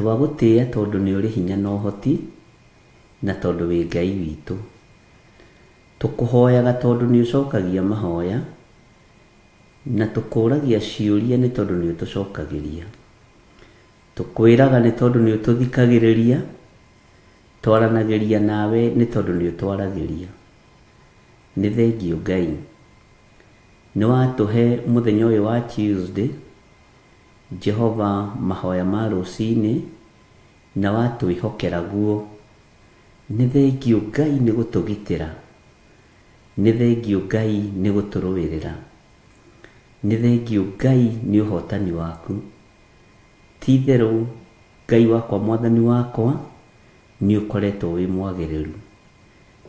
Twagũtĩĩa tondũ nĩ ũrĩ hinya na ũhoti, na tondũ wĩ Ngai witũ. Tũkũhoyaga tondũ nĩ ũcokagia mahoya, na tũkũragia ciũria nĩ tondũ nĩ ũtũcokagĩria. Tũkwĩraga nĩ tondũ nĩ ũtũthikagĩrĩria, twaranagĩria nawe nĩ tondũ nĩ ũtwaragĩria. Nĩ thengiũ Ngai. Nĩ watũhe mũthenya ũyũ wa Tuesday, Jehova mahoya ma rũcinĩ, na watwĩhokera guo. Nĩ thengiũ Ngai nĩ gũtũgitĩra. Nĩ thengiũ Ngai nĩ gũtũrũĩrĩra. Nĩ thengiũ Ngai nĩ ũhotani waku. Ti-itherũ Ngai wakwa Mwathani wakwa, nĩ ũkoretwo wĩ mwagĩrĩru.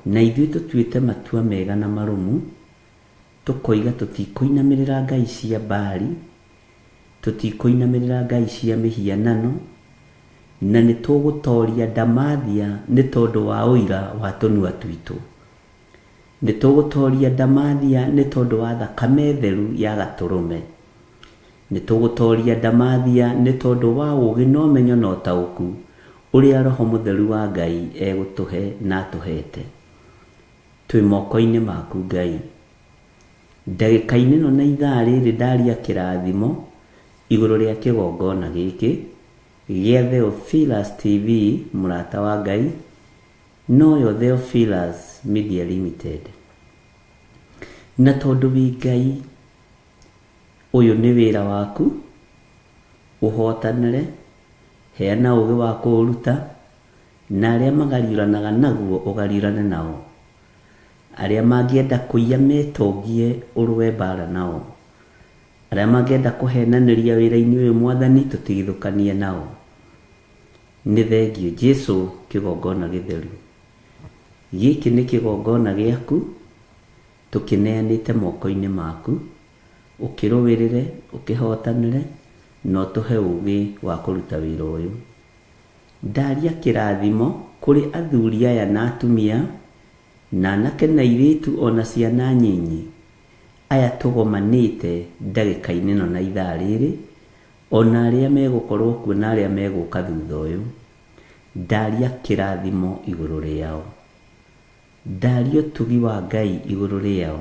Na ithuĩ tũtuĩte matua mega na marũmu, tũkoiga tũtikũinamĩrĩra ngai cia Baali, tũtikũinamĩrĩra ngai cia mĩhianano, na nĩ tũgũtooria ndamathia nĩ tondũ wa ũira wa tũnua twitũ. Nĩ tũgũtooria ndamathia nĩ tondũ wa thakame theru ya Gatũrũme. Nĩ tũgũtooria ndamathia nĩ tondũ wa ũũgĩ na ũmenyo na ũtaũku ũrĩa Roho Mũtheru wa Ngai egũtũhe na atũhete. Twĩ moko-inĩ maku Ngai. Ndagĩka-inĩ ĩno na ithaa rĩrĩ ndaria kĩrathimo igũrũ rĩa kĩgongona gĩkĩ gĩa Theophilus TV mũrata wa Ngai, noyo Theophilus Media Limited. Na tondũ wĩ Ngai, ũyũ nĩ wĩra waku, ũhotanĩre, heana ũũgĩ wa kũũruta, na arĩa magariũranaga naguo ũgariũrane nao. Arĩa mangĩenda kũiya metongie ũrũe mbaara nao. Arĩa mangĩenda kũhenanĩria wĩra-inĩ ũyũ Mwathani tũtigithũkanie nao. Nĩ thengiũ Jesu kĩgongona gĩtheru. Gĩkĩ nĩ kĩgongona gĩaku tũkĩneanĩte moko-inĩ maku, ũkĩrũĩrĩre, ũkĩhotanĩre, na ũtũhe ũgĩ wa kũruta wĩra ũyũ. Ndaria kĩrathimo kũrĩ athuri aya na atumia, na anake na airĩtu o na ciana nyinyi, aya tũgomanĩte ndagĩka-inĩ ĩno na ithaa rĩrĩ, o na arĩa megũkorwo kuo na arĩa megũka thutha ũyũ. Ndaria kĩrathimo igũrũ rĩao. Ndaria ũtugi wa Ngai igũrũ rĩao.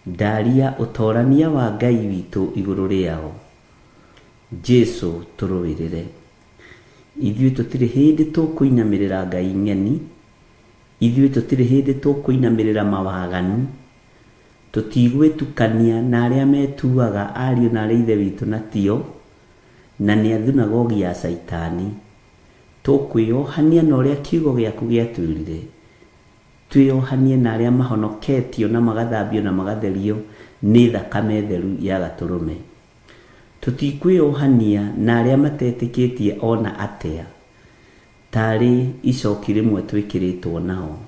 Ndaria ũtorania wa Ngai witũ igũrũ rĩao. Jesu tũrũĩrĩre. Ithuĩ tũtirĩ hĩndĩ tũkũinamĩrĩra ngai ng'eni, ithuĩ tũtirĩ hĩndĩ tũkũinamĩrĩra mawaganu, tũtigwĩtukania na arĩa metuaga ariũ na aarĩ a Ithe witũ na tio, na nĩ a thunagogi ya Caitani. Tũkwĩyohania na ũrĩa kiugo gĩaku gĩatwĩrire, twĩyohanie na arĩa mahonoketio na magathambio na magatherio nĩ thakame theru ya Gatũrũme. Tũtikwĩyohania na arĩa matetĩkĩtie o na atĩa, tarĩ icoki rĩmwe twĩkĩrĩtwo nao.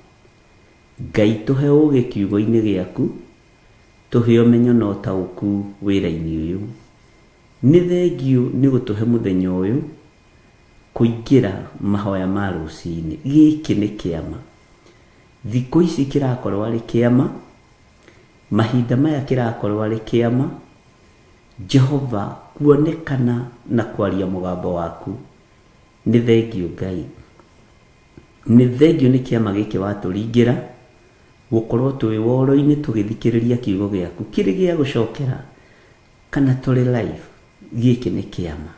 Ngai tũhe ũũgĩ kiugo-inĩ gĩaku, tũhe ũmenyo na ũtaũku wĩra-inĩ ũyũ. Nĩ thengiũ nĩ gũtũhe mũthenya ũyũ kũingĩra mahoya ma rũcinĩ. Gĩkĩ nĩ kĩama. Thikũ ici kĩrakorwo arĩ kĩama, mahinda maya kĩrakorwo arĩ kĩama, Jehova kuonekana na kwaria mũgambo waku. Nĩ thengiũ Ngai. Nĩ thengiũ nĩ kĩama gĩkĩ watũringĩra, gũkorwo twĩ woro-inĩ tũgĩthikĩrĩria kiugo gĩaku kĩrĩ gĩa gũcokera kana tũrĩ live. Gĩkĩ nĩ kĩama.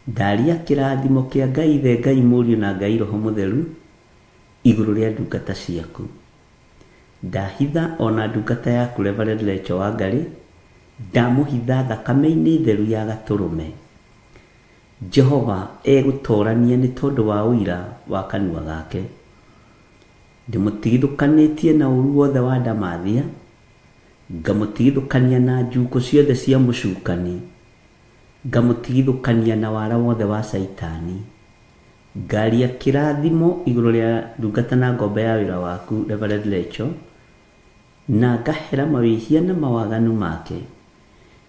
Ndaria kĩrathimo kĩa Ngai Ithe, Ngai Mũriũ na Ngai Roho Mũtheru igũrũ rĩa ndungata ciaku. Ndahitha o na ndungata yaku Reverend Lecho Wangarĩ, ndamũhitha thakame-inĩ theru ya Gatũrũme. Jehova egũtorania nĩ tondũ wa ũira wa kanua gake. Ndĩmũtigithũkanĩtie na ũru wothe wa ndamathia, ngamũtigithũkania na njukũ ciothe cia mũcukani, ngamũtigithũkania na wara wothe wa Caitani. Ngaria kĩrathimo igũrũ rĩa ndungata na ngombo ya wĩra waku Reverend Lecho, na ngahera mawĩhia na mawaganu make.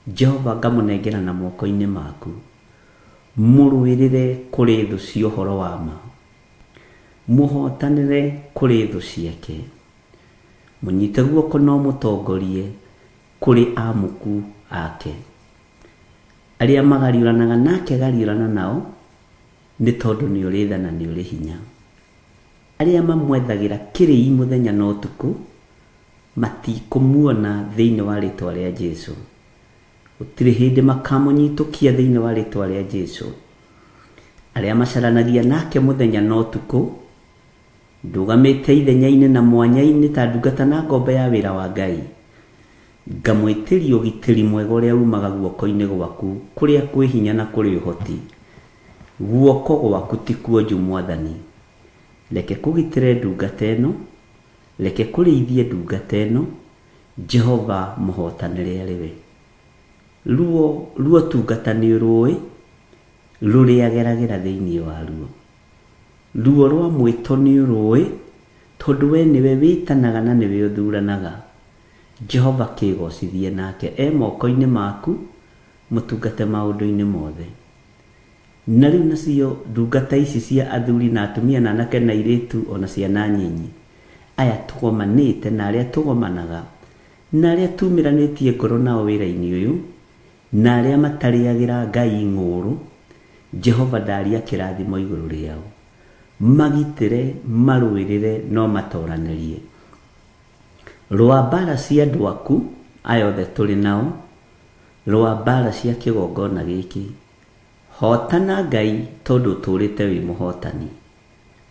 Jehova ngamũnengera na moko-inĩ maku. Mũrũĩrĩre kũrĩ thũ cia ũhoro wa ma. Mũhotanĩre kũrĩ thũ ciake. Mũnyite guoko na ũmũtongorie kũrĩ amuku ake. Arĩa magariũranaga nake gariũrana nao. Nĩ tondũ nĩ ũrĩ tha na nĩ ũrĩ hinya. Arĩa mamwethagĩra kĩrĩi mũthenya na ũtukũ, matikũmuona thĩinĩ wa rĩtwa rĩa Jesu. Gũtirĩ hĩndĩ makamũnyitũkia thĩinĩ wa rĩtwa rĩa Jesu. Arĩa macaranagia nake mũthenya na ũtukũ, ndũgamĩte ithenya-inĩ na mwanya-inĩ ta ndungata na ngombo ya wĩra wa Ngai, ngamwĩtĩria ũgitĩri mwega ũrĩa umaga guoko-inĩ gwaku kũrĩa kwĩ hinya na kũrĩ ũhoti. Guoko gwaku ti kuonju Mwathani. Reke kũgitĩre ndungata ĩno, reke kũrĩithie ndungata ĩno, Jehova mũhotanĩre arĩ we. Ruo ruo tungata nĩ ũrũĩ, rũrĩa ageragĩra thĩinĩ waruo. Ruo rwa mwĩto nĩ ũrũĩ, tondũ we nĩwe wĩtanaga na nĩwe ũthuranaga. Jehova kĩgocithie nake e moko-inĩ maku, mũtungate maũndũ-inĩ mothe. Na rĩu nacio ndungata ici cia athuri na atumia na anake na airĩtu o na ciana nyinyi, aya tũgomanĩte na arĩa tũgomanaga, na arĩa tumĩranĩtie ngoro nao wĩra-inĩ ũyũ, na arĩa matarĩagĩra Ngai ng'ũũrũ, Jehova ndaria kĩrathimo igũrũ rĩao. Magitĩre, marũĩrĩre, no matoranĩrie. Rũa mbaara cia andũ aku, aya othe tũrĩ nao, rũa mbaara cia kĩgongona gĩkĩ. Hotana Ngai tondũ ũtũũrĩte wĩ mũhotani.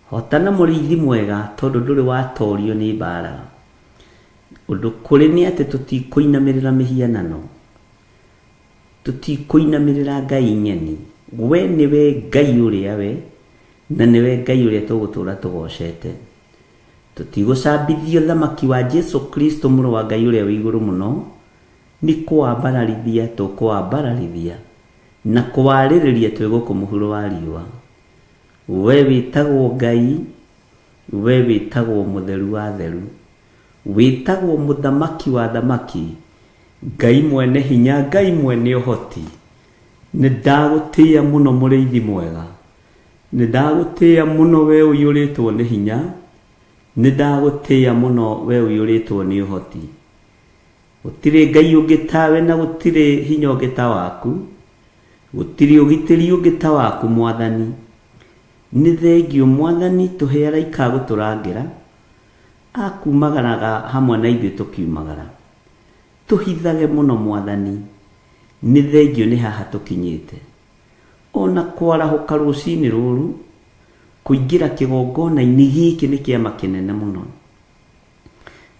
Hotana mũrĩithi mwega tondũ ndũrĩ watorio nĩ mbaara. Ũndũ kũrĩ nĩ atĩ tũtikũinamĩrĩra mĩhianano. Tũtikũinamĩrĩra ngai ng'eni. We nĩwe Ngai ũrĩa we, na nĩwe Ngai ũrĩa tũgũtũũra tũgocete. Tũtigũcambithia ũthamaki wa Jesu Kristo mũrũ wa Ngai ũrĩa wĩ igũrũ mũno, nĩ kũwambararithia tũkũwambararithia na kũwarĩrĩria twĩ gũkũ mũhuro wa riũa. We wĩtagwo Ngai, we wĩtagwo mũtheru wa atheru, wĩtagwo mũthamaki wa athamaki, Ngai mwene hinya, Ngai mwene ũhoti. Nĩ ndagũtĩĩa mũno mũrĩithi mwega, nĩ ndagũtĩĩa mũno we ũiyũrĩtwo nĩ hinya, nĩ ndagũtĩĩa mũno we ũiyũrĩtwo nĩ ũhoti. Gũtirĩ Ngai ũngĩ tawe na gũtirĩ hinya ũngĩ ta waku, gũtirĩ ũgitĩri ũngĩ ta waku Mwathani. Nĩ thengiũ Mwathani tũhe araika a gũtũrangĩra, a kumagaraga hamwe na ithuĩ tũkiumagara. Tũhithage mũno Mwathani, nĩ thengiũ nĩ haha tũkinyĩte. O na kwarahũka rũcinĩ rũrũ, kũingĩra kĩgongona-inĩ gĩkĩ nĩ kĩama kĩnene mũno.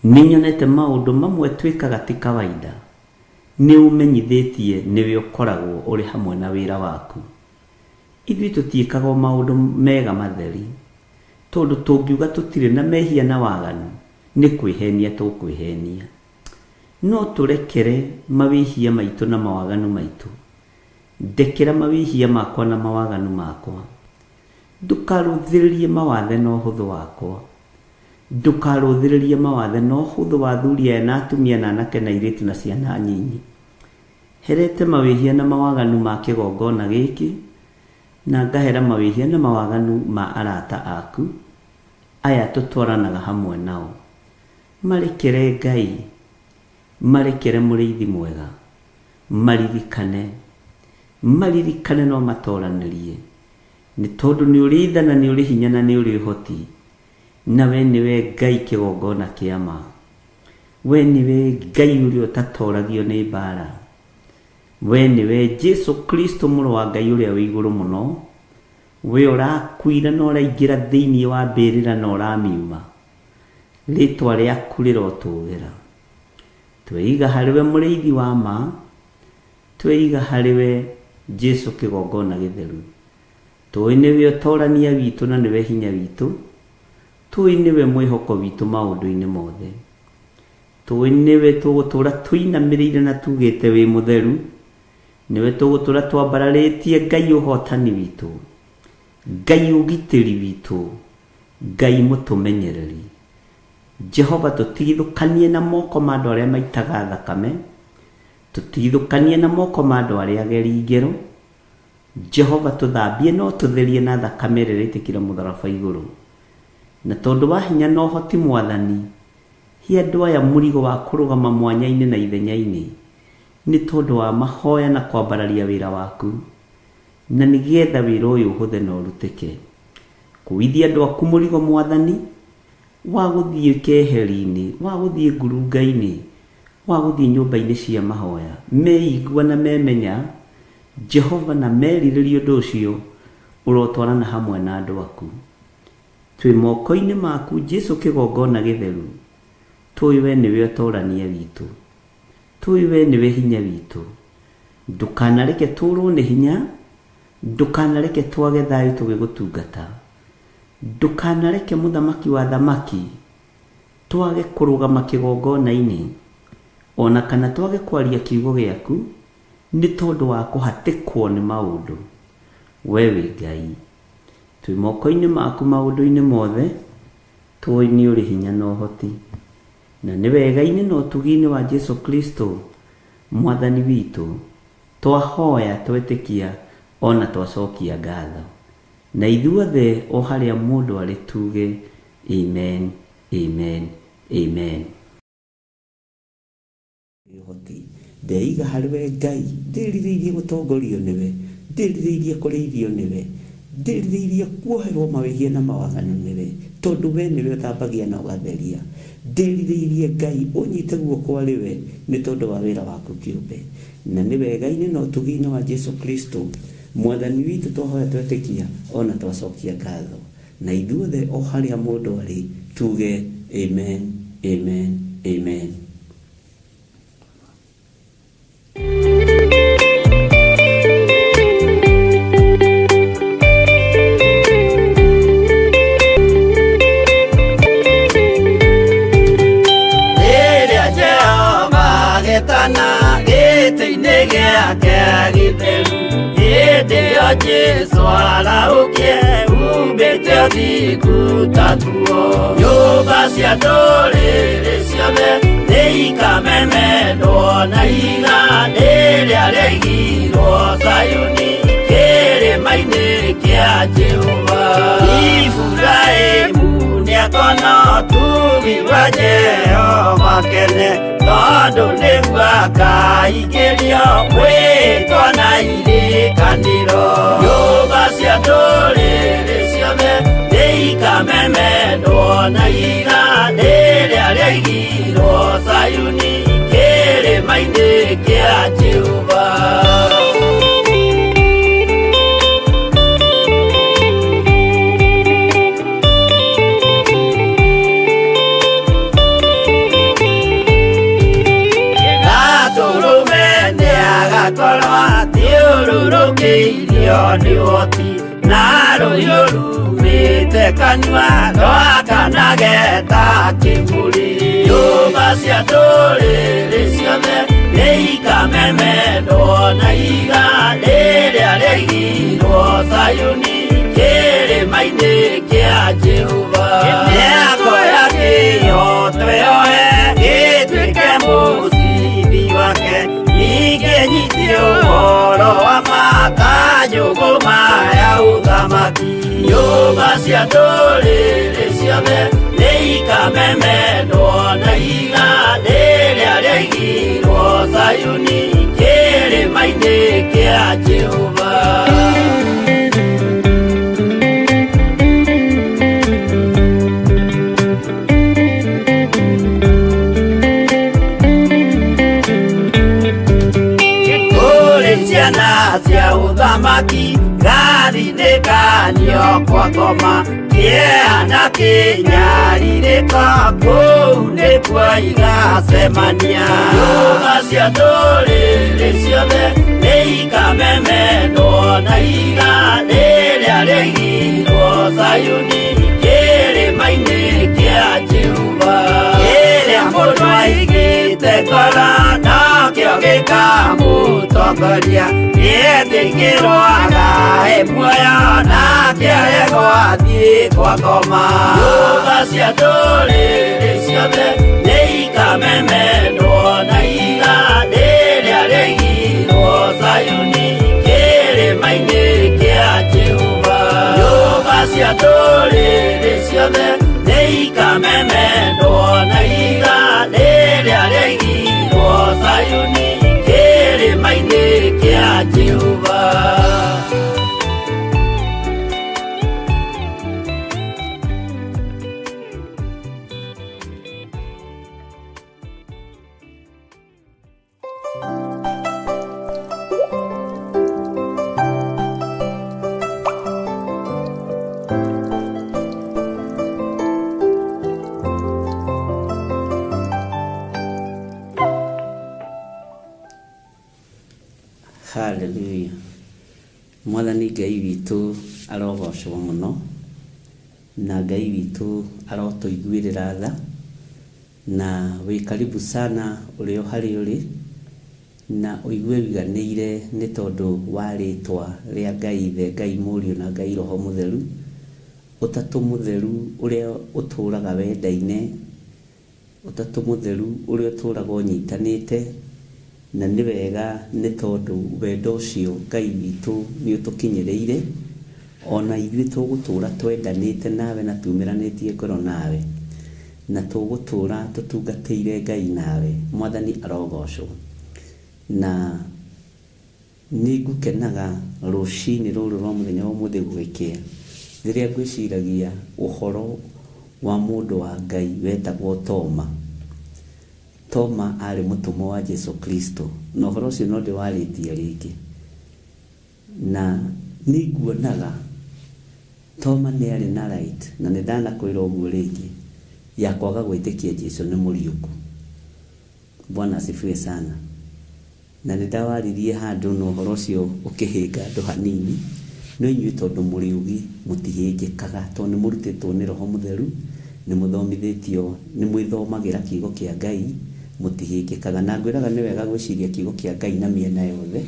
Nĩ nyonete maũndũ mamwe twĩkaga ti kawaida. Nĩ ũmenyithĩtie nĩwe ũkoragwo ũrĩ hamwe na wĩra waku. Ithuĩ tũtiĩkaga o maũndũ mega matheri, tondũ tũngiuga tũtirĩ na mehia na waganu, nĩ kwĩhenia tũkwĩhenia. No tũrekere mawĩhia maitũ na mawaganu maitũ. Ndekera mawĩhia makwa na mawaganu makwa. Ndũkarũthĩrĩrie mawathe na ũhũthũ wakwa. Ndũkarũthĩrĩrie mawathe na ũhũthũ wa athuri aya na atumia na anake na airĩtu na ciana nyinyi. Herete mawĩhia na mawaganu ma kĩgongona gĩkĩ, na ngahera mawĩhia na mawaganu ma arata aku, aya tũtwaranaga hamwe nao. Marekere Ngai, marekere mũrĩithi mwega, maririkane, maririkane no matoranĩrie, nĩ tondũ nĩ ũrĩ tha na nĩ ũrĩ hinya na nĩ ũrĩ ũhoti, na we nĩwe Ngai kĩgongona kĩa ma. We nĩwe Ngai ũrĩa ũtatoragio nĩ mbaara. We nĩwe Jesu Kristo mũrũ wa Ngai ũrĩa wĩ igũrũ mũno, we ũrakuire na ũraingĩra thĩinĩ wa mbĩrĩra na ũramiuma. Rĩtwa rĩaku rĩrotũgĩra. Tweiga harĩ we mũrĩithi wa ma, tweiga harĩ we Jesu kĩgongona gĩtheru. Tũĩ nĩwe ũtorania witũ na nĩwe hinya witũ, tũĩ nĩwe mwĩhoko witũ maũndũ-inĩ mothe. Tũĩ nĩwe tũgũtũũra tũinamĩrĩire na tugĩte wĩ mũtheru, nĩwe tũgũtũũra twambararĩtie Ngai ũhotani witũ, Ngai ũgitĩri witũ, Ngai mũtũmenyereri. Jehova tũtigithũkanie na moko ma andũ arĩa maitaga thakame, tũtigithũkanie na moko ma andũ arĩa ageri ngero. Jehova tũthambie na ũtũtherie na thakame ĩrĩa ĩraitĩkire mũtharaba igũrũ. Na tondũ wa hinya na ũhoti Mwathani, he andũ aya mũrigo wa kũrũgama mwanya-inĩ na ithenya-inĩ, nĩ tondũ wa mahoya na kwambararia wĩra waku. Na nĩgetha wĩra ũyũ ũhũthe na ũrutĩke. Kuithia andũ aku mũrigo Mwathani, wa gũthiĩ keheri-inĩ, wa gũthiĩ ngurunga-inĩ, wa gũthiĩ nyũmba-inĩ cia mahoya, meigua na memenya Jehova na merirĩria ũndũ ũcio, ũrotwarana hamwe na andũ aku. Twĩ moko-inĩ maku Jesu kĩgongona gĩtheru, tũĩ we nĩwe ũtorania witũ, tũĩ we nĩwe hinya witũ. Ndũkanareke tũrwo nĩ hinya, ndũkanareke twage thayũ tũgĩgũtungata, ndũkanareke mũthamaki wa thamaki twage kũrũgama kĩgongona-inĩ, ona kana twage kwaria kiugo gĩaku, nĩ tondũ wa kũhatĩkwo nĩ maũndũ. We wĩ Ngai. Twĩ moko-inĩ maku maũndũ-inĩ mothe, tũĩ nĩ ũrĩ hinya na ũhoti. Na nĩ wega-inĩ na ũtugi-inĩ wa Jesu Kristo Mwathani witũ, twahoya twetĩkia ona twacokia ngatho. Na ithuothe o harĩa mũndũ arĩ tuge amen, amen, amen. Ũhoti ndeiga harĩ we Ngai, ndĩrirĩirie gũtongorio nĩwe, ndĩrirĩirie kũrĩithio nĩwe, ndĩrirĩirie kuoherwo mawĩhia na mawaganu nĩwe, tondũ we nĩwe ũthambagia na ũgatheria. Ndĩrirĩirie Ngai ũnyite guoko arĩ we nĩ tondũ wa wĩra waku kĩũmbe. Na nĩ wega-inĩ na ũtugi-inĩ wa Jesu Kristo Mwathani witũ twahoya twetĩkia ona twacokia ngatho. Na ithuothe o harĩa mũndũ arĩ tuge amen, amen, amen. Rĩrĩa Jehova agetana gĩtĩ-inĩ gĩake gĩtheru, hĩndĩ ĩyo Jesũ arahũkie umbĩte ũthingu ta nguo. Nyũmba cia ndũrĩrĩ ciothe nĩikamemendwo na ihiga rĩrĩa rĩaigirwo Zayuni kĩrĩma-inĩ kĩa Jehova. Iburahĩmu nĩakona ũtugi wa Jehova kene, tondũ nĩguo akaingĩrio mwĩtwa na irĩkanĩro. Nyũmba cia ndũrĩrĩ ciothe nĩikamemendwo na ihiga rĩrĩa rĩaigirwo Zayuni kĩrĩma-inĩ kĩa Jehova. Gatũrũme nĩagakorwo athiũrũrũkĩirio nĩ ũhoti, na rũhiũ rumĩte kanua rwakanage ta kĩbũri. Nyũmba cia ndũrĩrĩ ciothe nĩikamemendwo na ihiga rĩrĩa rĩaigirwo Zayuni kĩrĩma-inĩ kĩa Jehova. Mĩako ya kĩhooto yoe gĩtuĩke mũcibi wake, ningĩ nyite ũhoro wa ma ta njũgũma ya ũthamaki. Nyũmba cia ndũrĩrĩ ciothe nĩikamemendwo na ihiga rĩrĩa rĩaigirwo Zayuni kĩrĩma-inĩ kĩa Jehova. Kũrĩ ciana cia ũthamaki gathinĩkanio kwa ngoma, kĩeha na kĩnyarirĩko kũu nĩkuo igacemania. Nyũmba cia ndũrĩrĩ ciothe nĩikamemendwo na ihiga rĩrĩa rĩaigirwo Zayuni kĩrĩma-inĩ kĩa Jehova. Kĩrĩa mũndũ aigĩte ngoro nokĩo gĩkamũtongoria, nĩetĩkĩrwo agae muoyo nake aregwo athiĩ kwa ngoma. Nyũmba cia ndũrĩrĩ ciothe nĩikamemendwo na ihiga rĩrĩa rĩaigirwo Zayuni kĩrĩma-inĩ kĩa Jehova. Nyũmba cia ndũrĩrĩ ciothe nĩikamemendwo na ihiga rĩrĩa rĩaigirwo Zayuni kĩrĩma-inĩ kĩa Jehova. Hallelujah. Mwathani Ngai witũ arogocwo mũno, na Ngai witũ arotũiguĩrĩra tha, na wĩ karibu sana ũrĩ o harĩa ũrĩ, na ũigue ũiganĩire nĩ tondũ wa rĩtwa rĩa Ngai Ithe, Ngai Mũriũ na Ngai Roho Mũtheru, ũtatũ mũtheru ũrĩa ũtũraga wendaine, ũtatũ mũtheru ũrĩa ũtũraga ũnyitanĩte, na nĩ wega nĩ tondũ wendo ũcio Ngai witũ nĩ ũtũkinyĩrĩire, ona ithuĩ tũgũtũra twendanĩte nawe na tumĩranĩtie ngoro nawe, na tũgũtũra tũtungatĩire Ngai nawe. Mwathani arogocwo. Na nĩ ngũkenaga rũcinĩ rũrũ rwa mũthenya wa ũmũthĩ gũgĩkĩa, rĩrĩa ngwĩciragia ũhoro wa mũndũ wa Ngai wetagwo Toma. Toma arĩ mũtũmwo wa Jesu Kristo, na ũhoro ũcio no ndĩwarĩtie rĩngĩ. Na nĩ nguonaga Toma nĩ arĩ na right, na nĩ ndanakwĩra ũguo rĩngĩ, ya kwaga gwĩtĩkia Jesu nĩ mũriũku. Bwana asifiwe sana. Na nĩ ndawaririe handũ na ũhoro ũcio ũkĩhĩnga andũ hanini, no inyuĩ tondũ mũrĩ ũgĩ mũtihĩngĩkaga, tondũ nĩ mũrutĩtwo nĩ Roho Mũtheru, nĩ mũthomithĩtio, nĩ mwĩthomagĩra kiugo kĩa Ngai, mũtihĩngĩkaga. Na ngwĩraga nĩ wega gwĩciria kiugo kĩa Ngai na mĩena yothe,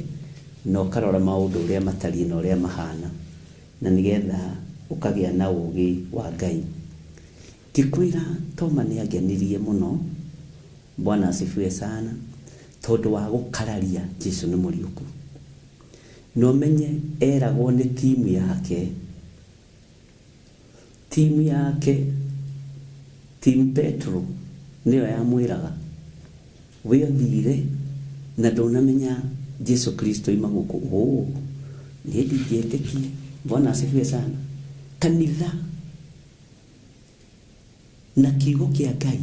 na ũkarora maũndũ ũrĩa matariĩ na ũrĩa mahana, na nĩgetha ũkagĩa na ũgĩ wa Ngai. Ngĩkwĩra Toma nĩ angenirie mũno, Bwana asifiwe sana, tondũ wa gũkararia Jesu nĩ mũriũku. Na ũmenye eragwo nĩ timu yake, timu yake, timu Petro nĩyo yamwĩraga we ũthire na ndũnamenya Jesu Kristo ima gũkũ. Oh, niĩ ndingĩtĩkia. Bwana asifiwe sana. Kanitha na kiugo kĩa Ngai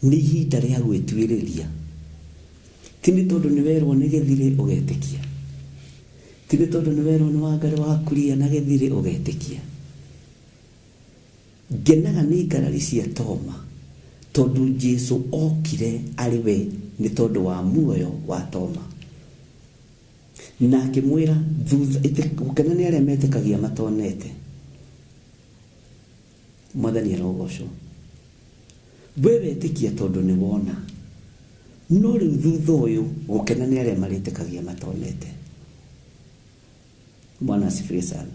nĩ ihinda rĩa gwĩtuĩrĩria. Ti nĩ tondũ nĩ werwo nĩ gĩthirĩ ũgetĩkia, ti nĩ tondũ nĩ werwo nĩ Wangari wa Kuria na gĩthirĩ ũgetĩkia. Ngenaga nĩ ngarari cia Toma tondũ Jesu okire arĩ we nĩ tondũ wa muoyo wa Toma, na akĩmwĩra thutha gũkena nĩ arĩa metĩkagia matonete. Mwathani arogocwo. We wetĩkia tondũ nĩ wona, no rĩu thutha ũyũ gũkena nĩ arĩa marĩtĩkagia matonete. Bwana asifiwe sana.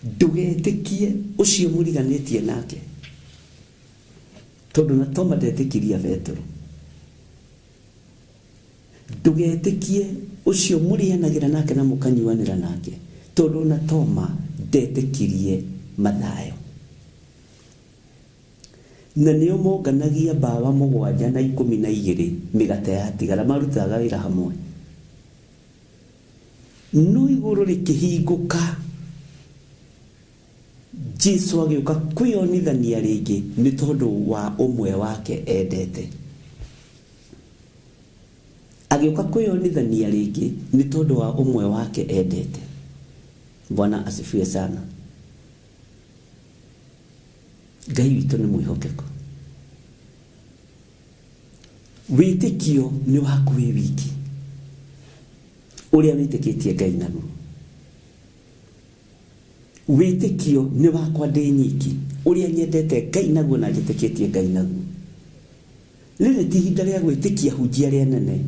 Ndũgetĩkie ũcio mũriganĩtie nake, tondũ na Toma ndetĩkirie Petero. Ndũgetĩkie ũcio mũrĩanagĩra nake na mũkanyuanĩra nake, tondũ na Toma ndetĩkirie Mathayo. Na nĩo monganagia mbawa 7 na 12 mĩgate yatigara, marutaga wĩra hamwe. No igũrũ rĩkĩhingũka, Jesu agĩũka kwĩonithania rĩngĩ nĩ tondũ wa ũmwe wake endete. Agĩũka kwĩonithania rĩngĩ nĩ tondũ wa ũmwe wake endete. Bwana asifiwe sana. Ngai witũ nĩ mwĩhokeku. Wĩtĩkio nĩ waku wĩ wiki, ũrĩa wĩtĩkĩtie Ngai naguo. Wĩtĩkio nĩ wakwa ndĩ nyiki, ũrĩa nyendete Ngai naguo na njĩtĩkĩtie Ngai naguo. Rĩrĩ ti ihinda rĩa gwĩtĩkia hunjia rĩa nene,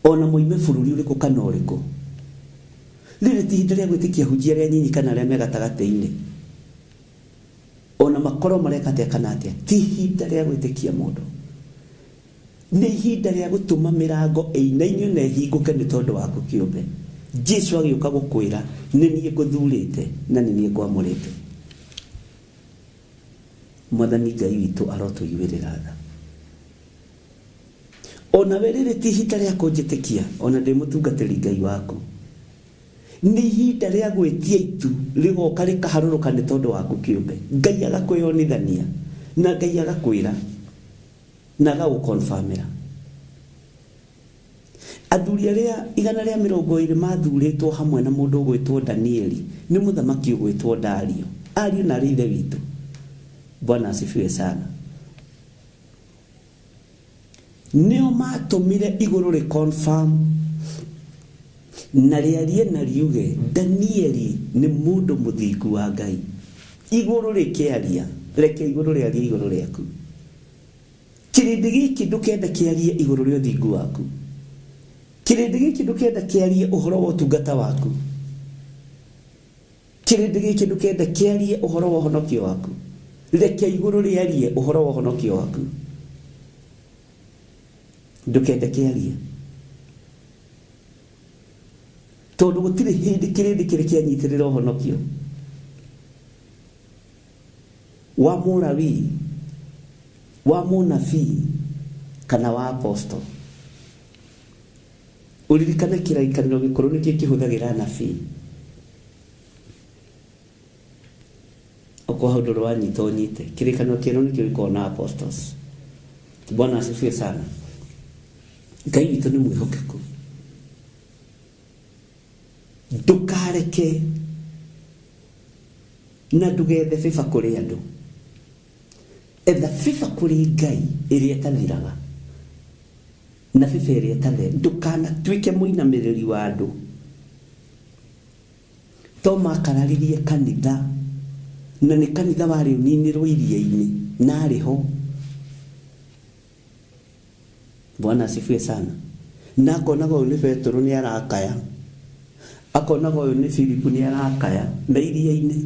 ona moime bũrũri ũrĩkũ kana ũrĩkũ. Rĩrĩ ti ihinda rĩa gwĩtĩkia hunjia rĩa nyinyi kana arĩa me gatagatĩ-inĩ, ona makorwo mareka atĩa kana atĩa. Ti ihinda rĩa gwĩtĩkia mũndũ, nĩ ihinda rĩa gũtũma mĩrango ĩinainio na ĩhingũke nĩ tondũ waku kĩũmbe. Jesu agĩũka gũkwĩra nĩ niĩ ngũthurĩte na nĩ niĩ ngwamũrĩte. Mwathani Ngai witũ arotũiguĩrĩra tha. Onawe rĩrĩ ti ihinda rĩa kũnjĩtĩkia, ona ndĩ mũtungatĩri Ngai waku. Nĩ ihinda rĩa gwĩtia itu rĩgoka rĩkaharũrũka nĩ tondũ waku kĩũmbe. Ngai agakwĩonithania na Ngai agakwĩra na agagũkonfamĩra. Athuri arĩa 120 mathurĩtwo hamwe na mũndũ ũgwĩtwo Danieli nĩ mũthamaki ũgwĩtwo Dario. Ariũ na arĩ ithe witũ. Bwana asifiwe sana. Nĩo matũmire igũrũ rĩ confirm na rĩarie na riuge Danieli nĩ mũndũ mũthingu wa Ngai. Igũrũ rĩkĩaria, reke igũrũ rĩarie igũrũ rĩaku. Kĩrĩndĩ gĩkĩ ndũkende kĩarie igũrũ rĩa ũthingu waku. Kĩrĩndĩ gĩkĩ ndũkenda kĩarie ũhoro wa ũtungata waku. Kĩrĩndĩ gĩkĩ ndũkende kĩarie ũhoro wa ũhonokio waku. Reke igũrũ rĩarie ũhoro wa ũhonokio waku. Ndũkende kĩarie. Tondũ gũtirĩ hĩndĩ kĩrĩndĩ kĩrĩ kĩanyitĩrĩra ũhonokio wa Mũlawii, wa mũnabii kana wa apostle. Ũririkane kĩrĩkanĩro gĩkũrũ nĩkĩo kĩhũthagĩra anabii. Okorwo hau ndũrĩ wanyita ũnyite. Kĩrĩkanĩro kĩerũ nĩkĩo gĩkoragwo na apostles. Bwana asifiwe sana. Ngai witũ nĩ mwĩhokeku. Ndũkareke na ndũgethe bĩba kũrĩ andũ. Etha bĩba kũrĩ Ngai ĩrĩa ĩtathiraga na bĩba ĩrĩa ĩtathe. Ndũkanatuĩke mũinamĩrĩri wa andũ. To makararirie kanitha na nĩ kanitha warĩ ũninĩrwo iria-inĩ na arĩ ho. Bwana asifiwe sana. Na akonaga ũyũ nĩ Petero nĩ arakaya, akonaga ũyũ nĩ Filipu nĩ arakaya me iria-inĩ.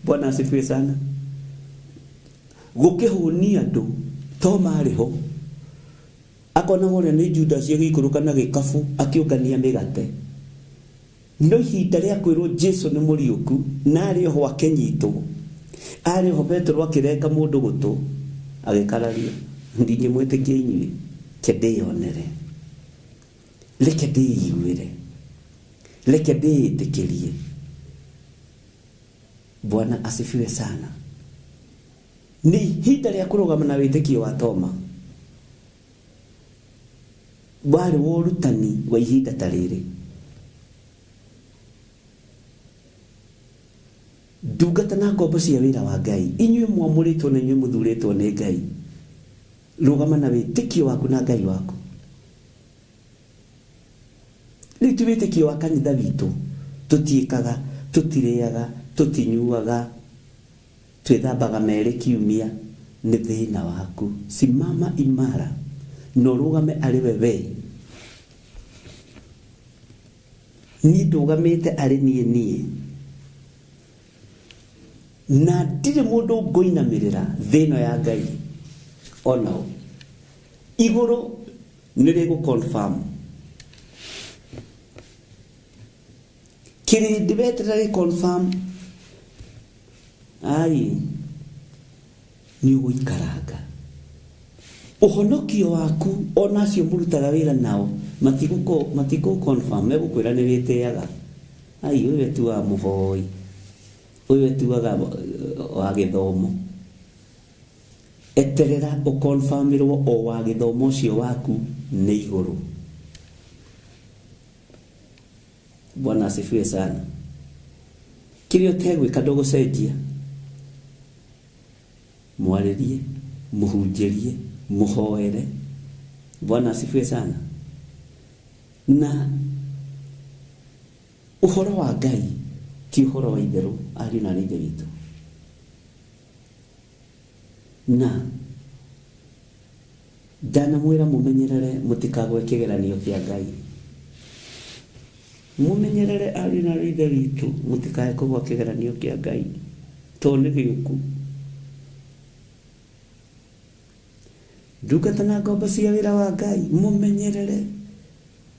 Bwana asifiwe sana. Gũkĩhũnia andũ to marĩ ho. Akonaga ũrĩa nĩ Judas agĩikũrũka na gĩkabu akĩũngania mĩgate. No ihinda rĩa kwĩrwo Jesu nĩ mũriũku na arĩ oho akĩnyitwo, arĩ oho Petero akĩrenga mũndũ gũtũ agĩkararia, ndingĩmwĩtĩkia inyuĩ, ke ndĩyonere, reke ndĩiguĩre, reke ndĩĩtĩkĩrie. Bwana asifiwe sana. Nĩ ihinda rĩa kũrũgama na wĩtĩkio wa Toma. Warĩ wa ũrutani wa ihinda ta rĩrĩ. Ndungata na ngombo cia wĩra wa Ngai, inyuĩ mwamũrĩtwo na inyuĩ mũthurĩtwo nĩ Ngai, rũgama na wĩtĩkio waku na Ngai waku. Rĩu ti wĩtĩkio wa kanitha witũ, tũtiĩkaga, tũtirĩaga, tũtinyuaga, twĩthambaga merĩ kiumia, nĩ thĩna waku. Simama imara na ũrũgame arĩ we we. Niĩ ndũgamĩte arĩ niĩ niĩ. Na ndirĩ mũndũ ngũinamĩrĩra thĩ ĩno ya Ngai onao. Igũrũ nĩ rĩgũ confirm. Kĩrĩndĩ weterera gĩ confirm. Ai, nĩ ũgũikaranga. Ũhonokio waku ona acio mũrutaga wĩra nao matigũ confirm, megũkwĩra nĩ wĩtĩaga. Ai, ũyũ etuaga mũhoi, ũyũ etuaga wa gĩthomo. Eterera ũkonfirmĩrwo o wa gĩthomo ũcio waku nĩ igũrũ. Bwana asifiwe sana. Kĩrĩa ũtegwĩka ndũgũcenjia. Mwarĩrie, mũhunjĩrie, mũhoere. Bwana asifiwe sana. Na ũhoro wa Ngai ti ũhoro wa itherũ, ariũ na ithe witũ. Na ndanamwĩra mũmenyerere mũtikagwe kĩgeranio kĩa Ngai. Mũmenyerere ariũ na ithe witũ mũtikae kũgwa kĩgeranio kĩa Ngai, tondũ nĩ gĩũku. Ndungata na ngombo cia wĩra wa Ngai, mũmenyerere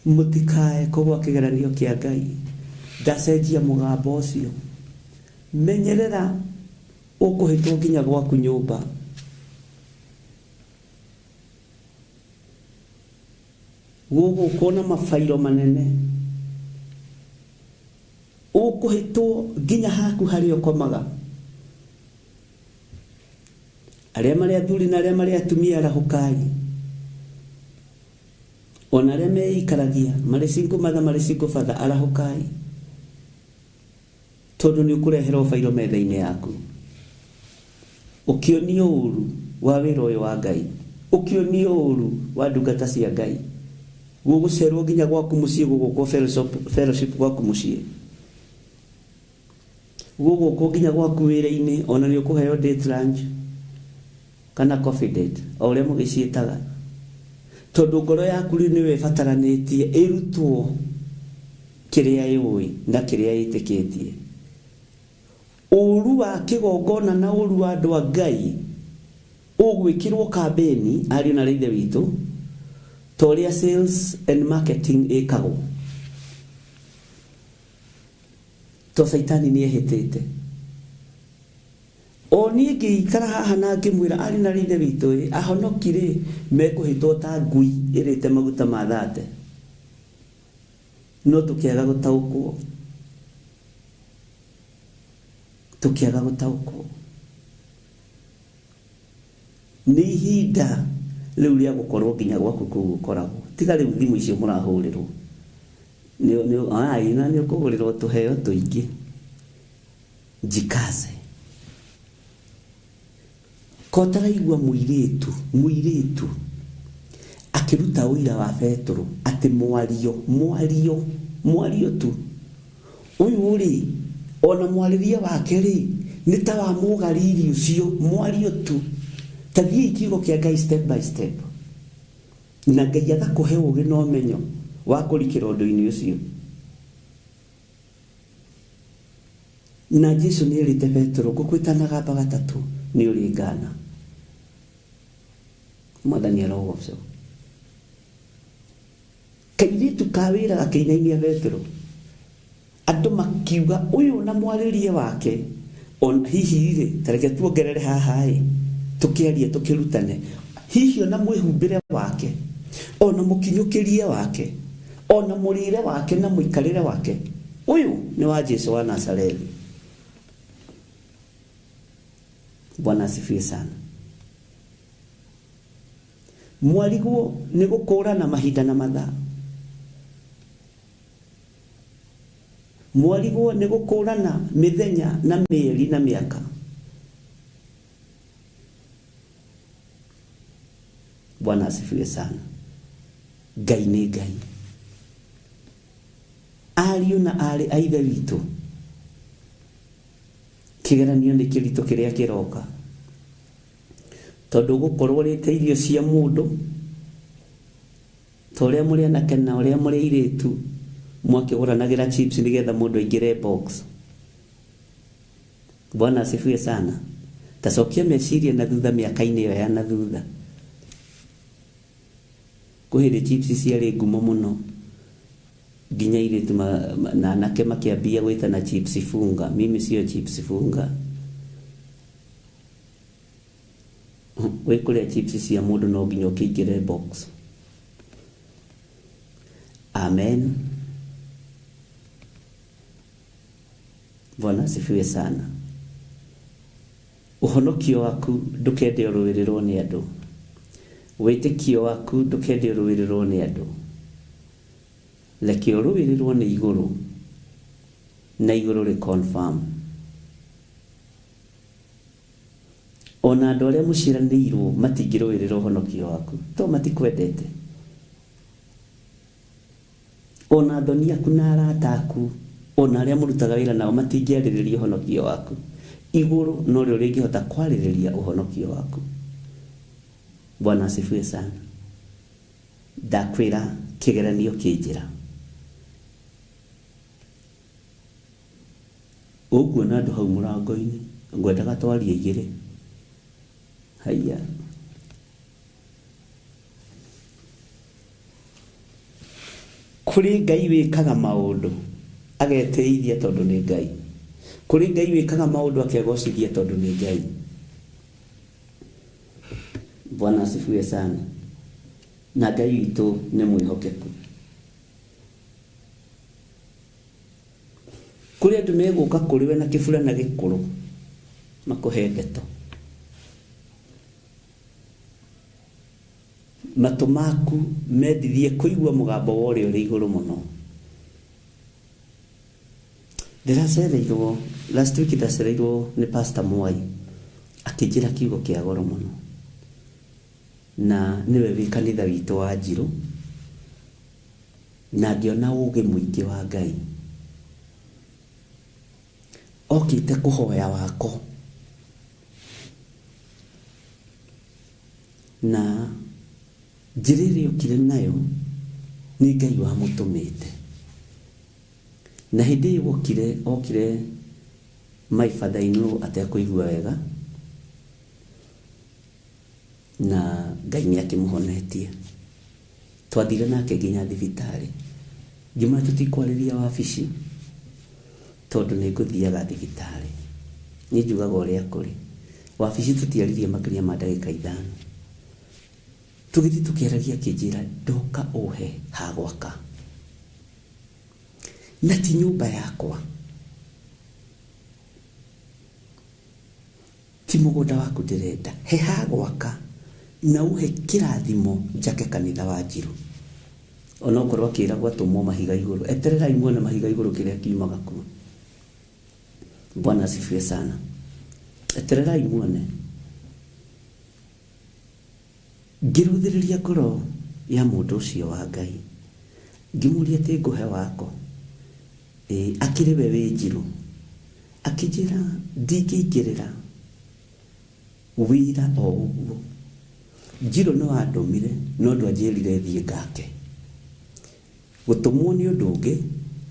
mũtikae kũgwa kĩgeranio kĩa Ngai. Ndacenjia mũgambo ũcio. Menyerera ũkũhĩtwo nginya gwaku nyũmba. Gũgũkwo na mabairo manene. Ũkũhĩtwo nginya haku harĩa ũkomaga. Arĩa marĩ athuri na arĩa marĩ atumia arahũkai. Ona arĩa meikaragia marĩ single mother marĩ single father arahũkai. Tondũ nĩ ũkũreherwo bairo metha-inĩ yaku. Ũkĩonio ũru wa wĩra ũyũ wa Ngai. Ũkĩonio ũru wa ndungata cia Ngai. Gũgũcerwo nginya gwaku mũciĩ gũgũkwo fellowship gwaku mũciĩ. Gũgũkwo nginya gwaku wĩra-inĩ ona nĩ ũkũheo date lunch kana coffee date o ũrĩa mũgĩciĩtaga. Tondũ ngoro yaku rĩu nĩwe ĩbataranĩtie ĩrutwo kĩrĩa yũĩ na kĩrĩa ĩtĩkĩtie. Ũru wa kĩgongona na ũru wa andũ a Ngai ũgwĩkĩrwo kambĩni ariũ na ithe witũ ta ũrĩa sales and marketing ĩkagwo. To Caitani nĩ ehĩtĩte. O niĩ ngĩikara haha na ngĩmwĩra arĩ na ithe witũ ĩ ahonoki rĩ mekũhĩtwo ta ngui ĩrĩte maguta ma thate. No tũkĩaga gũtaũkwo. Tũkĩaga gũtaũkwo. Nĩ ihinda rĩu rĩa gũkorwo nginya gwaku kũu ũkoragwo. Tiga rĩu thimũ icio mũrahũrĩrwo. Nĩ na nĩ ũkũgũrĩrwo tũheo tũingĩ. Jikaze. Ko ũtaraigua mũirĩtu akĩruta ũira wa Petero atĩ mwario tu. Ũyũ rĩ ona mwarĩrie wake rĩ nĩ ta wa Mũgalili ũcio, mwario tu. Ta thiĩi kiugo kĩa Ngai step by step. Na Ngai agakũhe ũũgĩ na ũmenyo wa kũrikĩra ũndũ-inĩ ũcio. Na Jesu nĩ erĩte Petero ngũkwĩtanaga gatatũ nĩ ũrĩngana. Mwathani arogocwo. Kairĩtu ka wĩra gakĩinainia Petero. Andũ makiuga ũyũ na mwarĩrie wake on hihi rĩ ta reke tuongerere haha ĩ tũkĩarie tũkĩrutane hihi ona mwĩhumbĩre wake ona mũkinyũkĩrie wake ona mũrĩre wake na mũikarĩre wake ũyũ nĩ wa Jesu wa Nazarethi. Bwana asifiwe sana. Mwarigwo nĩ gũkũrana mahinda na mathaa. Mwarigwo nĩ gũkũrana mĩthenya na mĩeri na mĩaka. Bwana asifiwe sana. Ngai nĩ Ngai. Ariũ na aarĩ a Ithe witũ, kĩgeranio nĩ kĩritũ kĩrĩa kĩroka. Tondũ ũgũkorwo ũrĩte irio cia mũndũ ta ũrĩa mũrĩ anake na ũrĩa mũrĩ airĩtu mwakĩgũranagĩra chips nĩgetha mũndũ aingĩre box. Bwana asifiwe sana. Tacokia meciria na thutha mĩaka-inĩ ĩyo ya na thutha. Kwĩ hĩndĩ chips ciarĩ ngumo mũno nginya airĩtu na anake makĩambia gwĩtana chips funga. Mimi sio chips funga. Wĩ kũrĩa chips cia mũndũ no nginya ũkĩingĩre box. Amen. Bwana asifiwe sana. Ũhonokio waku ndũkende ũrũĩrĩrwo nĩ andũ. Wĩtĩkio waku ndũkende ũrũĩrĩrwo nĩ andũ. Reke ũrũĩrĩrwo nĩ igũrũ na igũrũ rĩ confirm. Ona andũ arĩa mũciaranĩirwo matingĩrũĩrĩra ũhonokio waku to matikwendete. Ona thoni aku na arata aku ona arĩa mũrutaga wĩra nao matingĩarĩrĩria ũhonokio waku. Igũrũ no rĩo rĩngĩhota kwarĩrĩria ũhonokio waku. Bwana asifiwe sana. Ndakwĩra kĩgeranio kĩ njĩra. Ũguo na andũ hau mũrango-inĩ ngwendaga twarie igĩrĩ. Haiya. Kũrĩ Ngai wĩkaga maũndũ agetĩithia tondũ nĩ Ngai. Kũrĩ Ngai wĩkaga maũndũ akegocithia tondũ nĩ Ngai. Bwana asifiwe sana. Na Ngai witũ nĩ mwĩhokeku. Kũrĩ andũ megũka kũrĩ we na kĩburana gĩkũrũ makũhe ndeto. Matũ maku mendithie kũigua mũgambo wa ũrĩa ũrĩ igũrũ mũno. Ndĩracereirwo last week, ndacereirwo nĩ Pastor Mwai akĩnjĩra kiugo kĩa goro mũno, na nĩwe wĩ kanitha witũ wa Njirũ, na ngĩona ũgĩ mũingĩ wa Ngai. Okĩte kũhoya wako na njĩra ĩrĩa okire nayo nĩ Ngai wamũtũmĩte. Na hĩndĩ ĩyo okire my father in law atekũigua wega, na Ngai nĩ akĩmũhonetie. Twathire nake nginya thibitarĩ. Ngĩmwĩra tũtikwarĩria wabici tondũ nĩ ngũthiaga thibitarĩ. Niĩ njugaga ũrĩa kũrĩ. Wabici tũtiaririe makĩria ma ndagĩka 5. Tũgĩthiĩ tũkĩaragia akĩnjĩra ndoka ũhe ha gwaka. Na ti nyũmba yakwa, ti mũgũnda waku ndĩrenda, he ha gwaka na ũhe kĩrathimo njake kanitha wa Njirũ. Onokorwo akĩragwo atũmwo mahiga igũrũ, etererai muone mahiga igũrũ kĩrĩa kiumaga kuo. Bwana asifiwe sana. Etererai muone. Ngĩrũthĩrĩria ngoro ya mũndũ ũcio wa Ngai, ngĩmũria atĩ ngũhe wako, akĩrĩ we wĩ Njirũ. Akĩnjĩra ndingĩingĩrĩra wĩra o ũguo. Njirũ no andũmire no ndwanjĩrire thiĩ ngake. Gũtũmwo nĩ ũndũ ũngĩ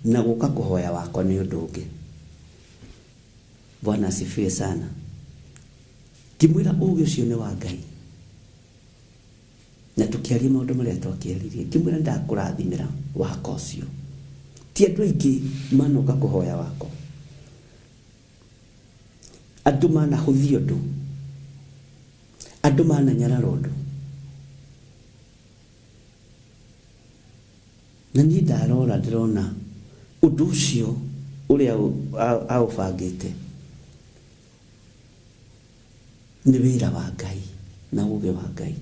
na gũka kũhoya wako nĩ ũndũ ũngĩ. Bwana asifiwe sana. Ngĩmwĩra ũgĩ ũcio nĩ wa Ngai. Na tũkĩaria maũndũ marĩa twakĩaririe, ngĩmwĩra ndakũrathimĩra wako ũcio. Ti andũ aingĩ manoka kũhoya wako. Andũ manahũthia ũndũ, andũ mananyarara ũndũ. Na niĩ ndarora ndĩrona ũndũ ũcio ũrĩa aũbangĩte nĩ wĩra wa Ngai na ũũgĩ wa Ngai.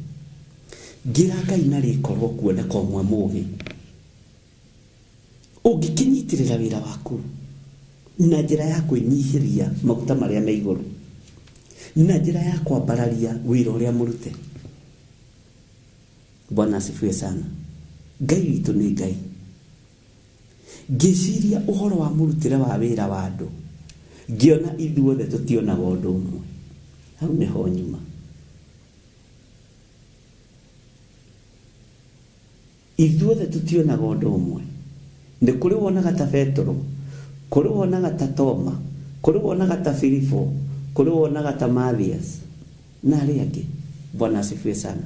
Ngĩra Ngai na rĩkorwo kuoneka ũmwe mũũgĩ. Ũngĩkĩnyitĩrĩra wĩra waku na njĩra ya kwĩnyihĩria maguta marĩa me igũrũ, na njĩra ya kwambararia wĩra ũrĩa mũrute. Bwana asifiwe sana. Ngai witũ nĩ Ngai. Ngĩciria ũhoro wa mũrutĩre wa wĩra wa andũ, ngĩona ithuothe tũtionaga ũndũ ũmwe. Hau nĩho nyuma. Ithuothe tũtionaga ũndũ ũmwe. Nĩ kũrĩ wonaga ta Petero, kũrĩ wonaga ta Toma, kũrĩ wonaga ta Filipo, kũrĩ wonaga ta Mathias na arĩa angĩ. Bwana asifiwe sana.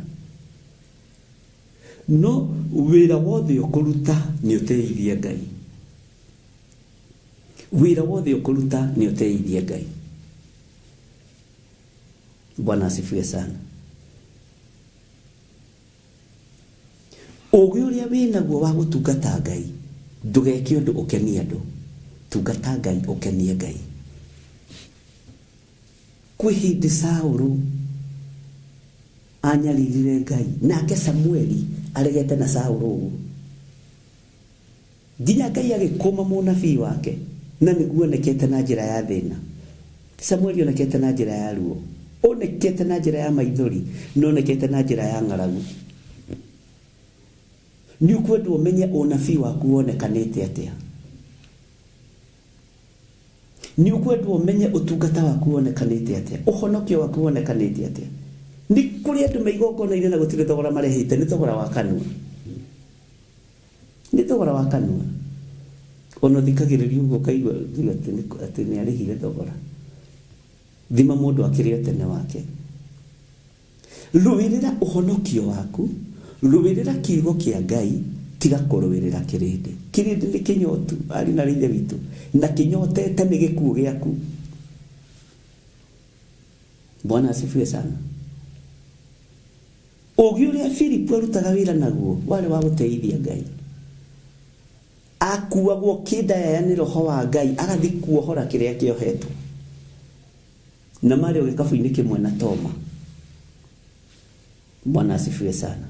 No wĩra wothe ũkũruta nĩ ũteithie Ngai. Wĩra wothe ũkũruta nĩ ũteithie Ngai. Bwana asifiwe sana. Ũgĩ ũrĩa wĩnaguo wa gũtungata Ngai, ndũgeke ũndũ ũkenie andũ. Tungata Ngai ũkenie Ngai. Kwĩ hĩndĩ Saũlũ anyaririre Ngai, nake Samueli aregete na Saũlũ ũguo. Nginya Ngai agĩkũma mũnabii wake, na nĩguo onekete na njĩra ya thĩna. Samueli onekete na njĩra ya ruo, onekete na njĩra ya maithori, na onekete na njĩra ya ng'aragu. Nĩ ũkwendwo ũmenye ũnabii waku wonekanĩte atĩa. Nĩ ũkwendwo ũmenye ũtungata waku wonekanĩte atĩa, ũhonokio waku wonekanĩte atĩa. Nĩ kũrĩ andũ me igongona-inĩ na gũtirĩ thogora marehete, nĩ thogora wa kanua. Nĩ thogora wa kanua. Ona ũthikagĩrĩria ũguo ũkaigua atĩ nĩ arĩhire thogora. Thima mũndũ akĩrĩ o tene wake. Rũĩrĩra ũhonokio waku, rũĩrĩra kiugo kĩa Ngai, tiga kũrũĩrĩra kĩrĩndĩ. Kĩrĩndĩ nĩ kĩnyotu, arĩ na ithe witũ, na kĩnyotete nĩ gĩkuũ gĩaku. Bwana asifiwe sana. Ũũgĩ ũrĩa Filipu arutaga wĩra naguo warĩ wa gũteithia Ngai. Akuagwo kĩndayaya nĩ roho wa Ngai agathiĩ kuohora kĩrĩa kĩohetwo. Na marĩ o gĩkabu-inĩ kĩmwe na Toma. Bwana asifiwe sana.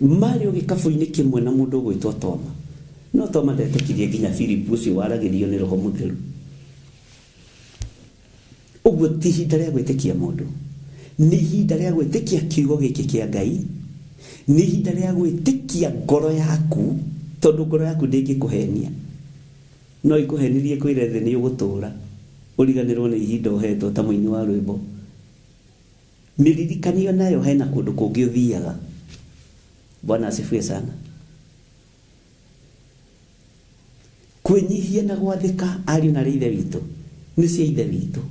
Marĩ o gĩkabu-inĩ kĩmwe na mũndũ ũgwĩtwo Toma. No Toma ndetĩkirie nginya Filipu ũcio waragĩrio nĩ roho mũtheru. Ũguo ti ihinda rĩa gwĩtĩkia mũndũ. Nĩ ihinda rĩa gwĩtĩkia kiugo gĩkĩ kĩa Ngai. Nĩ ihinda rĩa gwĩtĩkia ngoro yaku, tondũ ngoro yaku ndĩngĩkũhenia. No ĩkũhenirie kwĩre thĩ nĩ ũgũtũũra. Ũriganĩrwo nĩ ihinda ũhetwo ta mũini wa rwĩmbo. Mĩririkanio nayo hena kũndũ kũngĩ ũthiaga. Bwana asifiwe sana. Kwĩnyihia na gwathĩka ariũ na ithe witũ nĩ cia ithe witũ.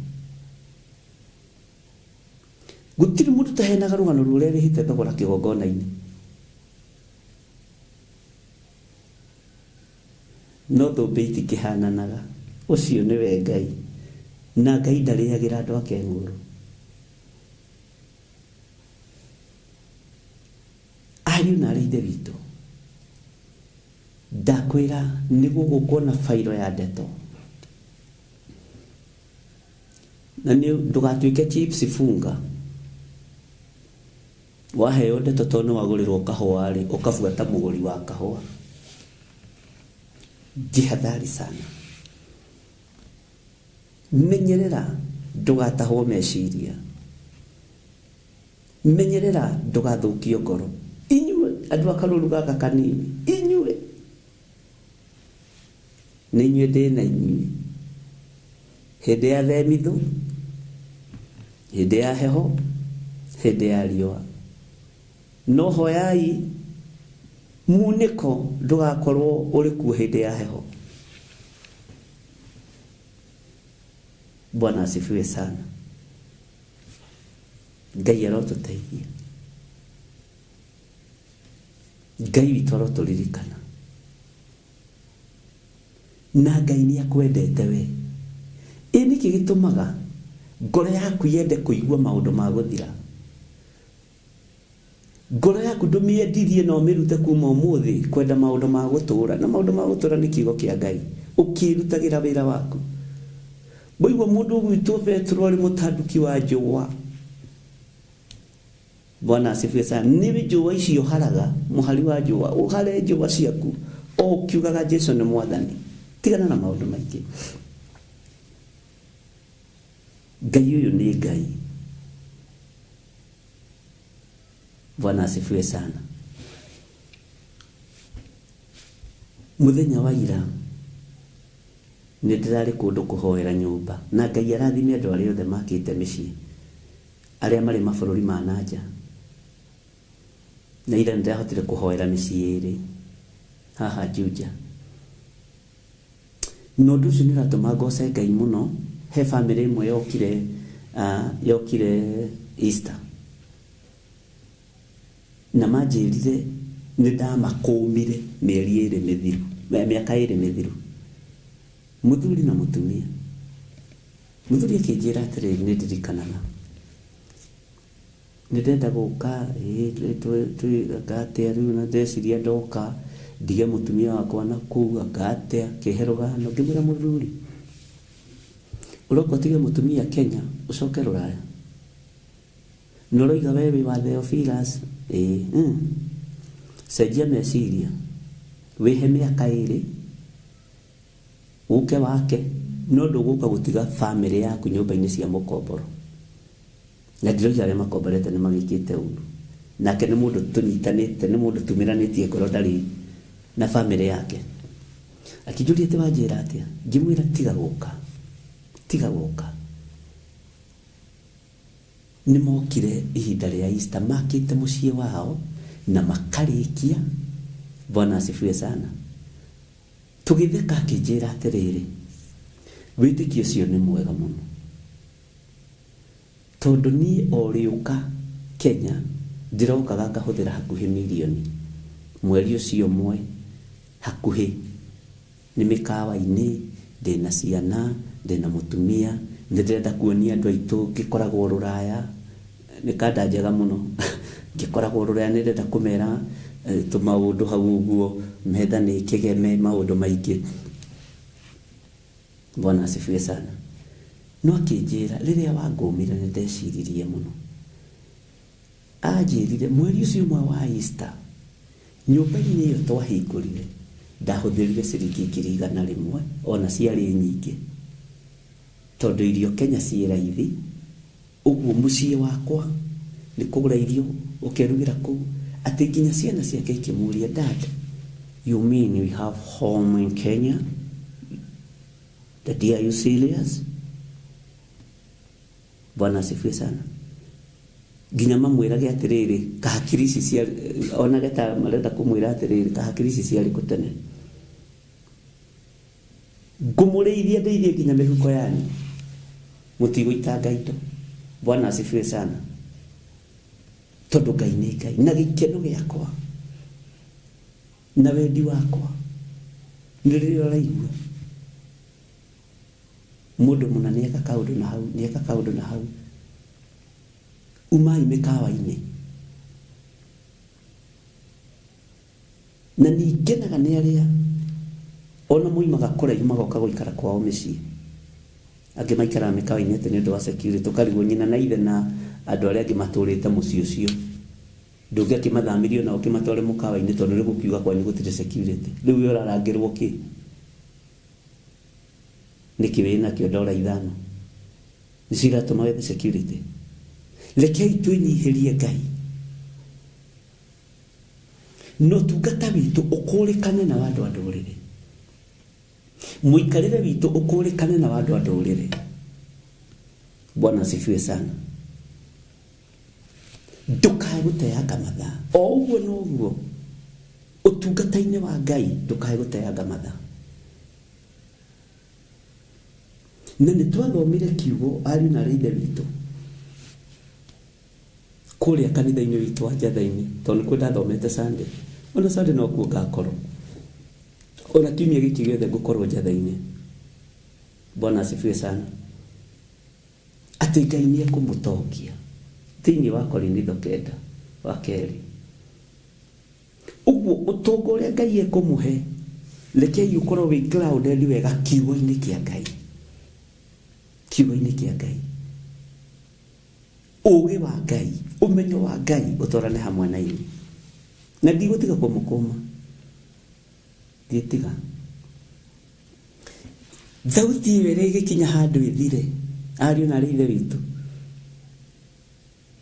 Gũtirĩ mũndũ taheanaga rũgano rũrĩa rĩhĩte thogora kĩgongona-inĩ. No thũmbĩ itikĩhananaga. Ũcio nĩwe Ngai. Na Ngai ndarĩagĩra andũ ake ng'ũũrũ. Ariũ na arĩ ithe witũ, ndakwĩra nĩ gũgũkwo na bairo ya ndeto. Na nĩ ndũgatuĩke chips funga. Waheo ndeto tondũ nĩ wagũrĩrwo kahũa rĩ, ũkabuata mũgũri wa kahũa. Jihadhari sana. Menyerera ndũgatahwo meciria. Menyerera ndũgathũkio ngoro. Inyuĩ andũ a karũũru gaka kanini, inyuĩ nĩ inyuĩ ndĩ na inyuĩ. Hĩndĩ ya themithũ, hĩndĩ ya heho, hĩndĩ ya riũa. No hoyai munĩko ndũgakorwo ũrĩ kuo hĩndĩ ya heho. Bwana asifiwe sana. Ngai arotũteithia. Ngai witũ arotũririkana. Na Ngai nĩ akwendete we. Ĩ nĩkĩ gĩtũmaga ngoro yaku yende kũigua maũndũ ma gũthira? Ngoro yaku ndũmĩendirie na ũmĩrute kuma ũmũthĩ kwenda maũndũ ma gũtũũra. Na maũndũ ma gũtũũra nĩ kiugo kĩa Ngai. Ũkĩrutagĩra wĩra waku. Waigua mũndũ ũgwĩtwo Petero arĩ mũtanduki wa njũa. Bwana asifiwe sana. Nĩ njũa icio haraga, mũhari wa njũa, ũhare njũa ciaku o ũkiugaga Jesu nĩ mwathani. Tigana na maũndũ maingĩ. Ngai ũyũ nĩ Ngai. Bwana asifiwe sana. Mũthenya wa ira nĩ ndĩrarĩ kũndũ kũhoera nyũmba na Ngai arathime andũ arĩa othe makĩte mĩciĩ, arĩa marĩ mabũrũri ma na nja. Na ira nĩndĩrahotire kũhoera mĩciĩ ĩrĩ haha Juja. Na ũndũ ũcio nĩ ũratũma ngoce Ngai mũno. He bamĩrĩ ĩmwe yokire Easter. Na manjĩrire nĩ ndamakũmire mĩeri ĩrĩ mĩthiru, mĩaka ĩrĩ mĩthiru. Mũthuri na mũtumia. Mũthuri akĩnjĩra atĩrĩrĩ, nĩ ndirikanaga. Nĩ ndĩrenda gũka, anga atĩa rĩu na ndeciria ndoka ndige mũtumia wakwa na kũu anga atĩa, kĩhe rũgano. Ngĩmwĩra mũthuri, ũroka ũtige mũtumia Kenya ũcoke Rũraya. Na ũroiga we wĩ wa Theophilus, ĩĩ, cenjia meciria, wĩhe mĩaka ĩrĩ, ũke wake, no ndũgũka gũtiga bamĩrĩ yaku nyũmba-inĩ cia mũkomboro. Na ndiroiga arĩa makomborete nĩ magĩkĩte ũru. Nake nĩ mũndũ tũnyitanĩte, nĩ mũndũ tumĩranĩtie ngoro ndarĩ na bamĩrĩ yake. Akĩnjũria atĩ wanjĩra atĩa? Ngĩmwĩra tiga gũka, tiga gũka. Nĩ mokire ihinda rĩa Easter makĩte mũciĩ wao na makarĩkia. Bwana asifiwe sana. Tũgĩtheka akĩnjĩra atĩrĩrĩ, wĩtĩkio ũcio nĩ mwega mũno. Tondũ niĩ o rĩũka Kenya ndĩrokaga ngahũthĩra hakuhĩ mirioni mweri ũcio ũmwe hakuhĩ. Nĩ mĩkawa-inĩ, ndĩna ciana, ndĩna mũtumia, nĩ ndĩrenda kuonia andũ aitũ ngĩkoragwo Rũraya. Nĩ kanda njega mũno. Ngĩkoragwo rũraya nĩndĩrenda kũmera tũmaũndũ hau ũguo, metha nĩ kĩgeme maũndũ maingĩ. Bwana asifiwe sana. No akĩnjĩra rĩrĩa wangũmire nĩ ndeciririe mũno. Anjĩrire mweri ũcio ũmwe wa Easter nyũmba-inĩ ĩyo twahingũrire ndahũthĩrire ciringi 100,000 ona ciarĩ nyingĩ tondũ irio Kenya ciĩ raithi. Ũguo mũciĩ wakwa nĩ kũgũra irio ũkerugĩra kũu, atĩ nginya ciana ciake ikĩmũria, "Dad, you mean we have home in Kenya? Daddy, are you serious?" Bwana asifiwe sana. Nginya mamwĩrage atĩrĩrĩ, kahakiri ici cia onage ta marenda kũmwĩra atĩrĩrĩ, kahakiri ici ciarĩ kũ tene? Ngũmũrĩithia ndeithie nginya mĩhuko yanyu, mũtigũitanga indo. Bwana asifiwe sana. Tondũ Ngai nĩ Ngai, na gĩkeno gĩakwa na wendi wakwa nĩ rĩrĩa ũraigua mũndũ mũna nĩeka kaũndũ na hau, nĩeka kaũndũ na hau, umai mĩkawa-inĩ. Na ningenaga nĩ arĩa ona moimaga kũraihu magoka gũikara kwao mĩciĩ. Angĩ maikaraga mĩkawa-inĩ atĩ nĩ ũndũ wa security, ũkarigwo nyina na ithe na andũ arĩa angĩ matũrĩte mũciĩ ũcio. Ndũngĩakĩmathamirie ona ũkĩmatware mũkawa-inĩ tondũ nĩ gũkiuga kwanyu gũtirĩ security. Rĩu we ũrarangĩrwo kĩ? Nĩkĩ wĩnakĩo ndora 5? Nĩcio iratũma wethe security. Rekei twĩnyihĩrie Ngai. Na ũtungata witũ ũkũrĩkane na wa andũ a ndũrĩrĩ. Mũikarĩre witũ ũkũrĩkane na wa andũ a ndũrĩrĩ. Bwana asifiwe sana. Ndũkae gũteanga mathaa. O ũguo noguo ũtungata-inĩ wa Ngai ndũkae gũteanga mathaa. Na nĩ twathomire kiugo ariũ na arĩa ithe witũ kũrĩa kanitha-inĩ witũ wa Njatha-inĩ, tondũ nĩkuo ndathomete Sunday. Ona Sunday nokuo ngakorwo. Ona kiumia gĩkĩ gĩothe ngũkorwo Njatha-inĩ. Bwana asifiwe sana. Atĩ Ngai nĩ ekũmũtongia thĩinĩ wa Korinitho 9 wa 2. Ũguo ũtonga ũrĩa Ngai ekũmũhe, rekei ũkorwo wĩ grounded wega kiugo-inĩ kĩa Ngai. Kiugo-inĩ kĩa Ngai. Ũũgĩ wa Ngai, ũmenyo wa Ngai ũtwarane hamwe na inyuĩ. Na ndigũtiga kũmũkũma. Ndigũtiga. Thauti ĩyo ĩrĩa ĩgĩkinya handũ ĩthire, ariũ na arĩa ithe witũ.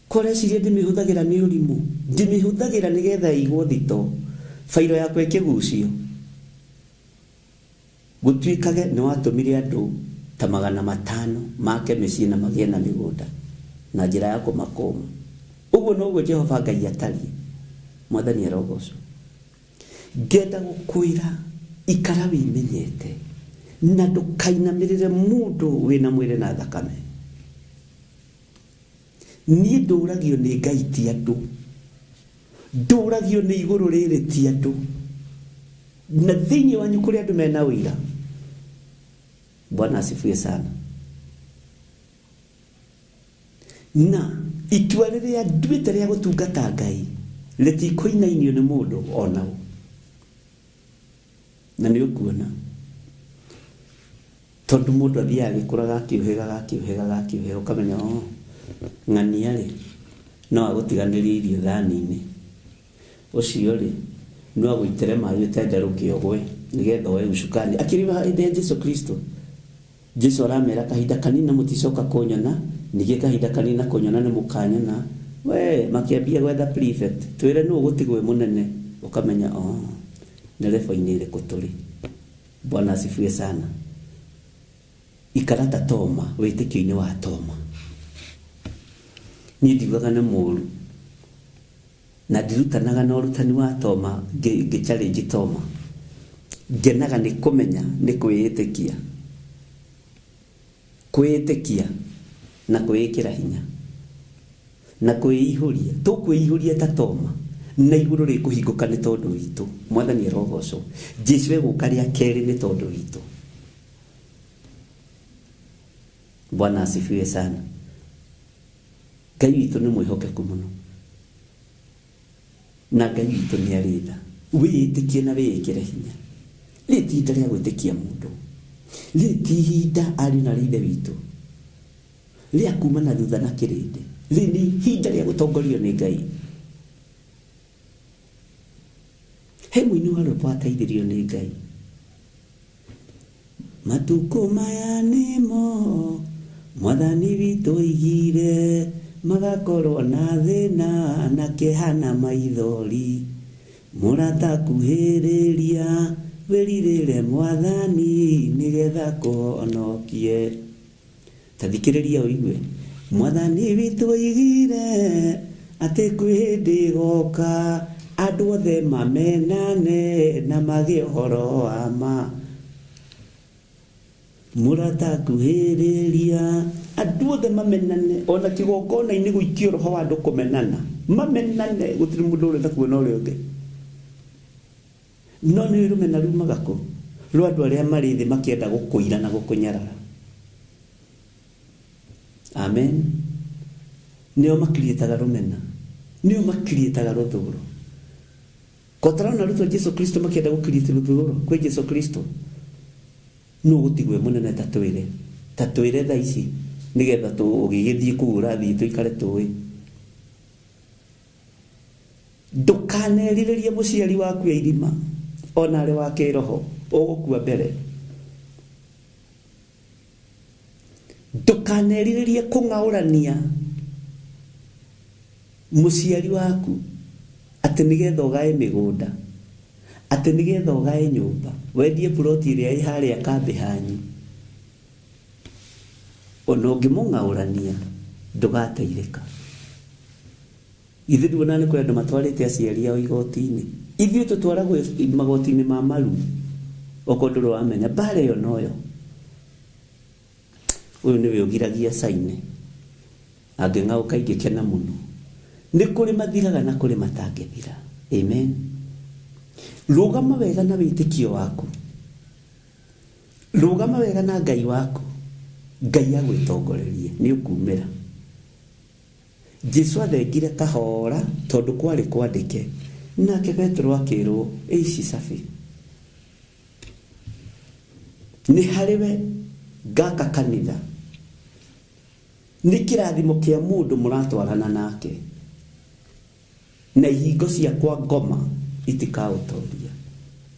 Koreciria ndĩmĩhũthagĩra nĩ ũrimũ, ndĩmĩhũthagĩra nĩgetha ĩigwo thito, bairo yakwa ĩkĩgucio. Gũtuĩkage nĩ watũmire andũ ta 500 make mĩciĩ na magĩe na mĩgũnda na njĩra ya kũmakũma. Ũguo noguo Jehova Ngai atariĩ. Mwathani arogocwo. Ngenda gũkwĩra ikara wĩmenyete na ndũkainamĩrĩre mũndũ wĩna mwĩrĩ na thakame. Niĩ ndũragio nĩ Ngai ti andũ, ndũragio nĩ igũrũ rĩrĩ ti andũ, na thĩinĩ wanyu kũrĩ andũ mena ũira. Bwana asifiwe sana. Na itua rĩrĩa nduĩte rĩa gũtungata Ngai rĩtikũinainio nĩ mũndũ ona ũ. Na nĩ ũkuona tondũ mũndũ athiaga agĩkũraga akĩũhĩgaga akĩũhĩgaga akĩũhĩgaga, ũkamenya o ng'ania rĩ no agũtiganĩrie irio thani-inĩ, ũcio rĩ no agũitĩre maĩ ũtenderũke ũgwe nĩgetha oe ucukani. Akĩrĩ hĩndĩ ya Jesu Kristo, Jesu aramera kahinda kanini mũticoka kũnyona, ningĩ kahinda kanini kũnyona nĩ mũkanyona. We makĩambia gwetha prefect, twĩre nũ ũgũtigwo wĩ mũnene, ũkamenya o nĩ level-inĩ ĩrĩkũ tũrĩ. Bwana asifiwe sana. Ikara ta Toma, wĩtĩkio-inĩ wa Toma. Niĩ ndiugaga nĩ mũũru, na ndirutanaga na ũrutani wa Toma ngĩ challenge Toma. Ngenaga nĩ kũmenya nĩ kwĩĩtĩkia. Kwĩĩtĩkia na kwĩĩkĩra hinya na kwĩihũria. Tũkwĩihũria ta Toma na igũrũ rĩkũhingũka nĩ tondũ witũ. Mwathani arogocwo. Jesu egũka rĩa kerĩ nĩ tondũ witũ. Bwana asifiwe sana. Ngai witũ nĩ mwĩhokeku mũno na Ngai witũ nĩ arĩ tha. Wĩĩtĩkie na wĩĩkĩre hinya. Rĩrĩ ti ihinda rĩa gwĩtĩkia mũndũ. Rĩrĩ ti ihinda ariũ na aarĩ a Ithe witũ rĩa kuma na thutha na kĩrĩndĩ. Rĩrĩ nĩ ihinda rĩa gũtongorio nĩ Ngai. He mũini wa rwĩmbo wateithirio nĩ Ngai. Matukũ maya nĩmo Mwathani witũ oigire magakorwo na thĩna na kĩeha na maithori. Mũrata kuhĩrĩria wĩrirĩre Mwathani nĩgetha akũhonokie. Ta thikĩrĩria ũigue. Mwathani witũ oigire atĩ kwĩ hĩndĩ ĩgoka andũ othe mamenane na mage ũhoro wa ma. Mũrata kuhĩrĩria andũ othe mamenane ona kĩgongona-inĩ gũikio roho wa andũ kũmenana mamenane gũtirĩ mũndũ ũrenda kuona ũrĩa ũngĩ. No nĩ ũĩ rũmena rumaga kũ? Rwa andũ arĩa marĩ thĩ makĩenda gũkũira na gũkũnyarara. Amen. Nĩo makiriĩtaga rũmena. Nĩo makiriĩtaga rũthũũro. Ko ũtarona arutwo a Jesu Kristo makĩenda gũkiriĩti rũthũũro kwĩ Jesu Kristo? Nũ ũgũtigwo e mũnene ta twĩre? Ta twĩre thaa ici nĩgetha ũgĩgĩthiĩ kũu ũrathiĩ tũikare tũĩ. Ndũkanerirĩrie mũciari waku e irima, o na arĩ wa kĩĩroho, ũgũkua mbere. Ndũkanerirĩrie kũng'aũrania mũciari waku atĩ nĩgetha ũgae mĩgũnda, atĩ nĩgetha ũgae nyũmba, wendie puroti ĩrĩa ĩ harĩa kambĩ hanyu. Ona ũngĩmũng'aũrania ndũgateithĩka. Githĩ nduonaga nĩ kũrĩ andũ matwarĩte aciari ao igoti-inĩ? Ithuĩ tũtwaragwo magoti-inĩ ma maru, okorwo ndũrĩ wamenya. Mbara ĩyo noyo. Ũyũ nĩwe ũgiragia caine. Angĩng'aũka ingĩkena mũno. Nĩ kũrĩ mathiraga na kũrĩ matangĩthira. Amen. Rũgama wega na wĩtĩkio waku. Rũgama wega na Ngai waku. Ngai agwĩtongorerie. Nĩ ũkumĩra. Jesu athengire kahora tondũ kwarĩ kwandĩke. Nake Petero akĩrwo, ĩici cabi. Nĩ harĩ we ngaka kanitha. Nĩ kĩrathimo kĩa mũndũ mũratwarana nake. Na ihingo cia kwa ngoma itikaũtoria.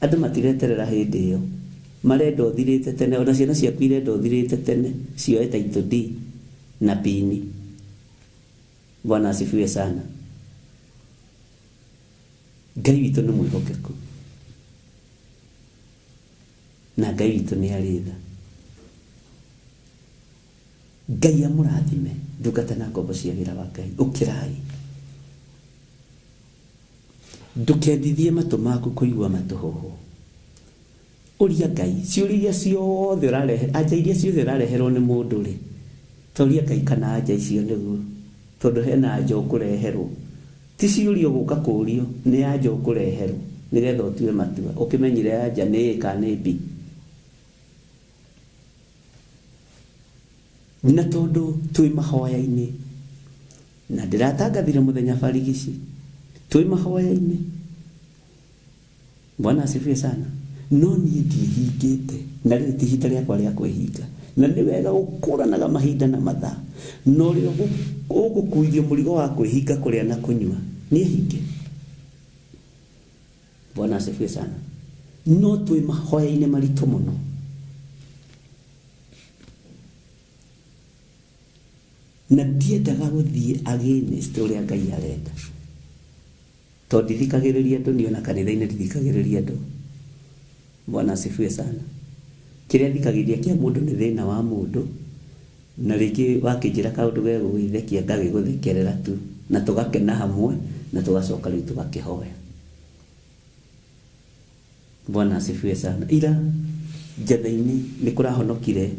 Andũ matireterera hĩndĩ ĩyo. Marenda ũthirĩte tene. Ona ciana ciaku irenda ũthirĩte tene cioe title deed na pini. Bwana asifiwe sana. Ngai witũ nĩ mwĩhokeku. Na Ngai witũ nĩ arĩ tha. Ngai amũrathime ndungata na ngombo cia wĩra wa Ngai. Ũkĩrai. Ndũkendithie matũ maku kũigua matũhũhũ. Ũria Ngai ciũria iria ciothe ũrarehe, anja iria ciothe ũrareherwo nĩ mũndũ rĩ, ta ũria Ngai kana anja icio nĩguo, tondũ hena anja ũkũreherwo. Ti ciũria ũgũka kũrio, nĩ anja ũkũreherwo nĩgetha ũtue matua. Ũkĩmenyire anja nĩ A kana nĩ B. Na tondũ twĩ mahoya-inĩ, na ndĩratangathire mũthenya barigici, twĩ mahoya-inĩ. Bwana asifiwe sana. No niĩ ndiĩhingĩte, na rĩrĩ ti ihinda rĩakwa rĩa kwĩhinga. Na nĩ wega gũkũranaga mahinda na mathaa. Na ũrĩa ũgũkuithio mũrigo wa kwĩhinga kũrĩa na kũnyua, nĩ ehinge. Bwana asifiwe sana. No twĩ mahoya-inĩ maritũ mũno. Na ndiendaga gũthiĩ against ũrĩa Ngai arenda. Tondũ ndithikagĩrĩria andũ niĩ ona kanitha-inĩ ndithikagĩrĩria andũ. Bwana asifiwe sana. Kĩrĩa thikagĩrĩria kĩa mũndũ nĩ thĩna wa mũndũ, na rĩngĩ wakĩnjĩra kaũndũ gegũgĩthekia ngagĩgũthekerera tu, na tũgakena hamwe, na tũgacoka rĩu tũgakĩhoya. Bwana asifiwe sana. Ira njatha-inĩ nĩ kũrahonokire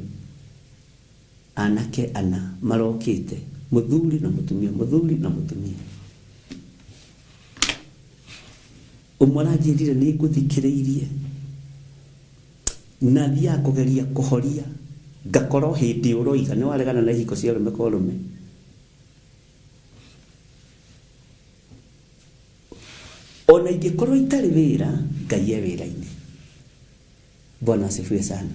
anake ana marokĩte, mũthuri na mũtumia, mũthuri na mũtumia. Ũmwe aranjĩrire nĩ ngũthikĩrĩirie na thiaga kũgeria kũhoria ngakora o hĩndĩ ũroiga nĩ waregana na ihiko cia arũme kwa arũme. Ona ingĩkorwo itarĩ wĩra, Ngai e wĩra-inĩ. Bwana asifiwe sana.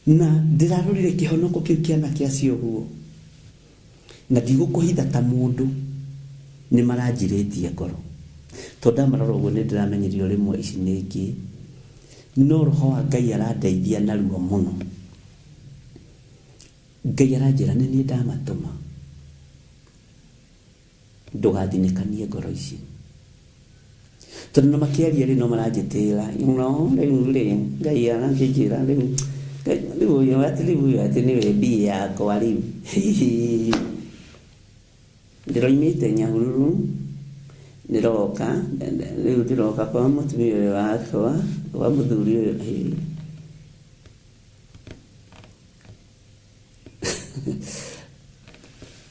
Na ndĩrarorire kĩhonoko kĩu kĩa anake acio ũguo, na ndigũkũhitha ta mũndũ, nĩ maranjirĩtie ngoro. Tondũ ndamarora ũguo nĩ ndĩramenyire o rĩmwe ici nĩ ngĩ. No roho wa Ngai arandeithia narua mũno. Ngai aranjĩra nĩ niĩ ndamatũma. Ndũgathinĩkanie ngoro ici. Tondũ na makĩaria rĩ no maranjĩtĩra, you know, rĩu rĩ, Ngai arakĩnjĩra rĩu, rĩu ũyũ atĩ rĩu ũyũ atĩ nĩwe mbia yakwa rĩu. Ndĩroimĩte Nyahururu, ndĩroka, rĩu ndĩroka kwa mũtumia ũyũ wakwa, kwa mũthuri ũyũ.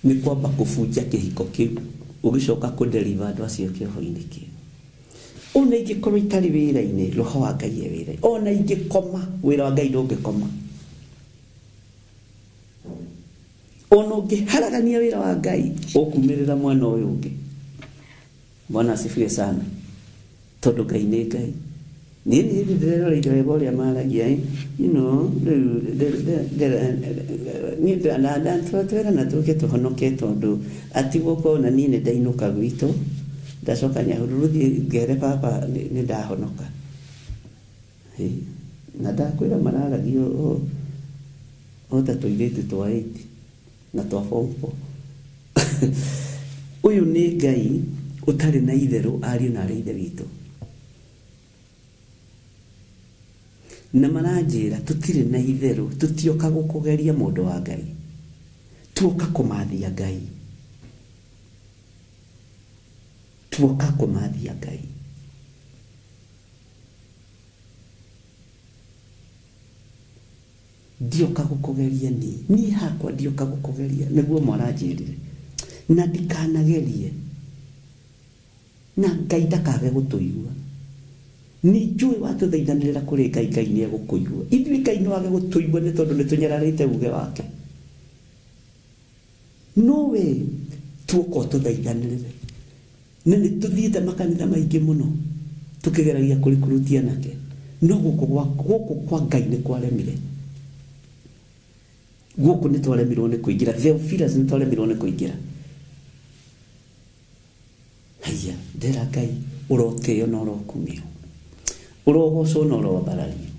Nĩ kwamba kũbunja kĩhiko kĩu, ũgĩcoka kũdeliver andũ acio kĩoho-inĩ kĩu. Ona ingĩkorwo itarĩ wĩra-inĩ, roho wa Ngai e wĩra-inĩ. Ona ingĩkoma, wĩra wa Ngai ndũngĩkoma. Ona ũngĩharagania wĩra wa Ngai, ũkumĩrĩra mwena ũyũ ũngĩ. Bwana asifiwe sana. Tondũ Ngai nĩ Ngai. Niĩ nĩ hĩndĩ ndĩreroreire wega ũrĩa maragia, you know, rĩu niĩ twerana tũke tũhonoke tondũ atigwo kona niĩ nĩ ndainũka gwitũ, ndacoka Nyahururu thiĩ ngere baba nĩ ndahonoka. Na ndakwĩra mararagia o ta tũirĩtu twa 8 na twa form 4. Ũyũ nĩ Ngai ũtarĩ na itherũ ariũ na arĩ ithe witũ. Na maranjĩra tũtirĩ na itherũ, tũtioka gũkũgeria mũndũ wa Ngai, tuoka kũmathia Ngai, tuoka kũmathia Ngai. Ndioka gũkũgeria niĩ, niĩ hakwa ndioka gũkũgeria, nĩguo mwaranjĩrire, na ndikanagerie, na Ngai ndakage gũtũigua. Nĩ njũĩ watũthaithanĩrĩra kũrĩ Ngai, Ngai nĩ egũkũigua. Ithuĩ Ngai no age gũtũigua nĩ tondũ nĩ tũnyararĩte uge wake. No we tuoka ũtũthaithanĩrĩre. Na nĩ tũthiĩte makanitha maingĩ mũno tũkĩgeragia kũrikurutia anake, no gũkũ kwa Ngai nĩ kwaremire. Gũkũ nĩ twaremirwo nĩ kũingĩra. Theophilus nĩ twaremirwo nĩ kũingĩra. Haiya, ndera Ngai ũrotĩo na ũrokumio, ũrogocwo na ũroambarario.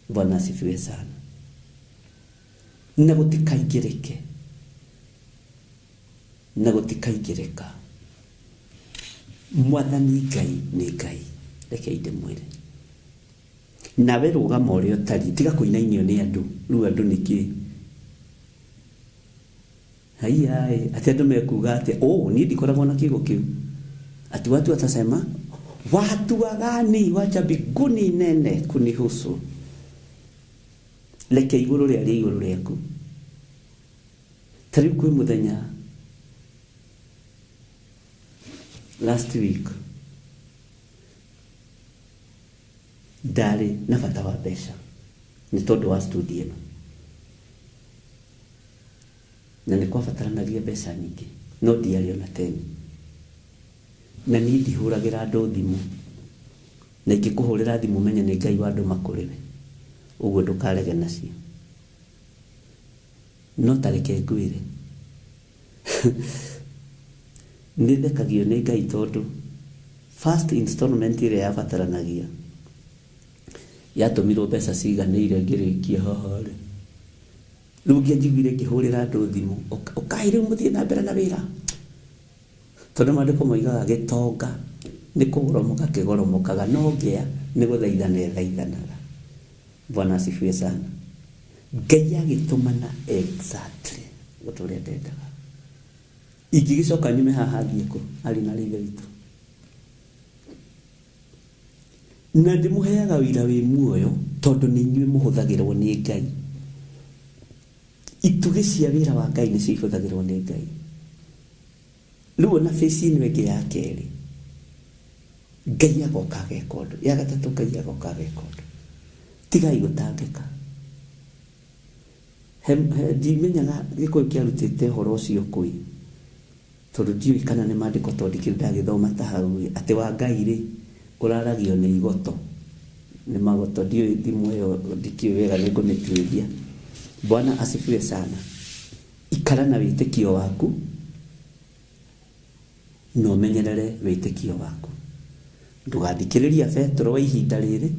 Bwana asifiwe sana. Na gũtikaingĩrĩke, na gũtikaingĩrĩka. Mwathani Ngai nĩ Ngai, reke ndĩmwĩre. Nawe rũgama ũrĩa ũtariĩ, tiga kũinainio nĩ andũ. Rĩu andũ nĩ kĩ? Haiya, atĩ andũ mekuga atĩ, oh, niĩ ndikoragwo na kiugo kĩu. Ati watu watasema, watu wagani wacha mbinguni nene kunihusu. Reke igũrũ rĩarie igũrũ rĩaku. Ta rĩu kwĩ mũthenya last week ndarĩ na bata wa mbeca nĩ tondũ wa studio ĩno, na nĩ kwabataranagia mbeca nyingĩ, no ndiarĩ ona 10. Na niĩ ndihũragĩra andũ thimũ, na ingĩkũhũrĩra thimũ menye nĩ Ngai wa andũ makũrĩwe, ũguo ndũkarege nacio. No ta reke ngwĩre, nĩ thekagio nĩ Ngai tondũ first installment ĩrĩa yabataranagia yatũmirwo mbeca ciganĩire ngĩrĩkia haha rĩ. Rĩu ngĩanjiguire ngĩhũrĩra andũ thimũ, ũkai rĩu mũthiĩ na mbere na wĩra. Tondũ maandĩko moigaga gĩtonga nĩ kũgoromoka kĩgoromokaga, no ngĩa nĩ gũthaithana ĩthaithanaga. Bwana asifiwe sana. Ngai agĩtũmana exactly ũndũ ũrĩa ndendaga. Ingĩgĩcoka nyume haha thiĩ kũ, arĩ na rĩithe witũ. Na ndĩmũheaga wĩra wĩ muoyo tondũ nĩ inyuĩ mũhũthagĩrwo nĩ Ngai. Itugĩ cia wĩra wa Ngai nĩcio ihũthagĩrwo nĩ Ngai. Rĩu ona face ĩno ĩngĩ ya kerĩ, Ngai agoka ageka ũndũ. Ya gatatũ Ngai agoka ageka ũndũ. Tigai gũtangĩka. Ndimenyaga Gĩkũyũ kĩarutĩte ũhoro ũcio kũĩ. Tondũ ndiũĩ kana nĩ maandĩko tondũ ndikĩrĩ ndagĩthoma ta hau ĩ, atĩ wa Ngai rĩ, ũraragio nĩ igoto. Nĩ magoto, ndiũĩ thimũ ĩyo ndikĩũĩ wega nĩ ngũmĩtuĩria. Bwana asifiwe sana. Ikara na wĩtĩkio waku na ũmenyerere wĩtĩkio waku. Ndũgathikĩrĩria Petero wa ihinda rĩrĩ,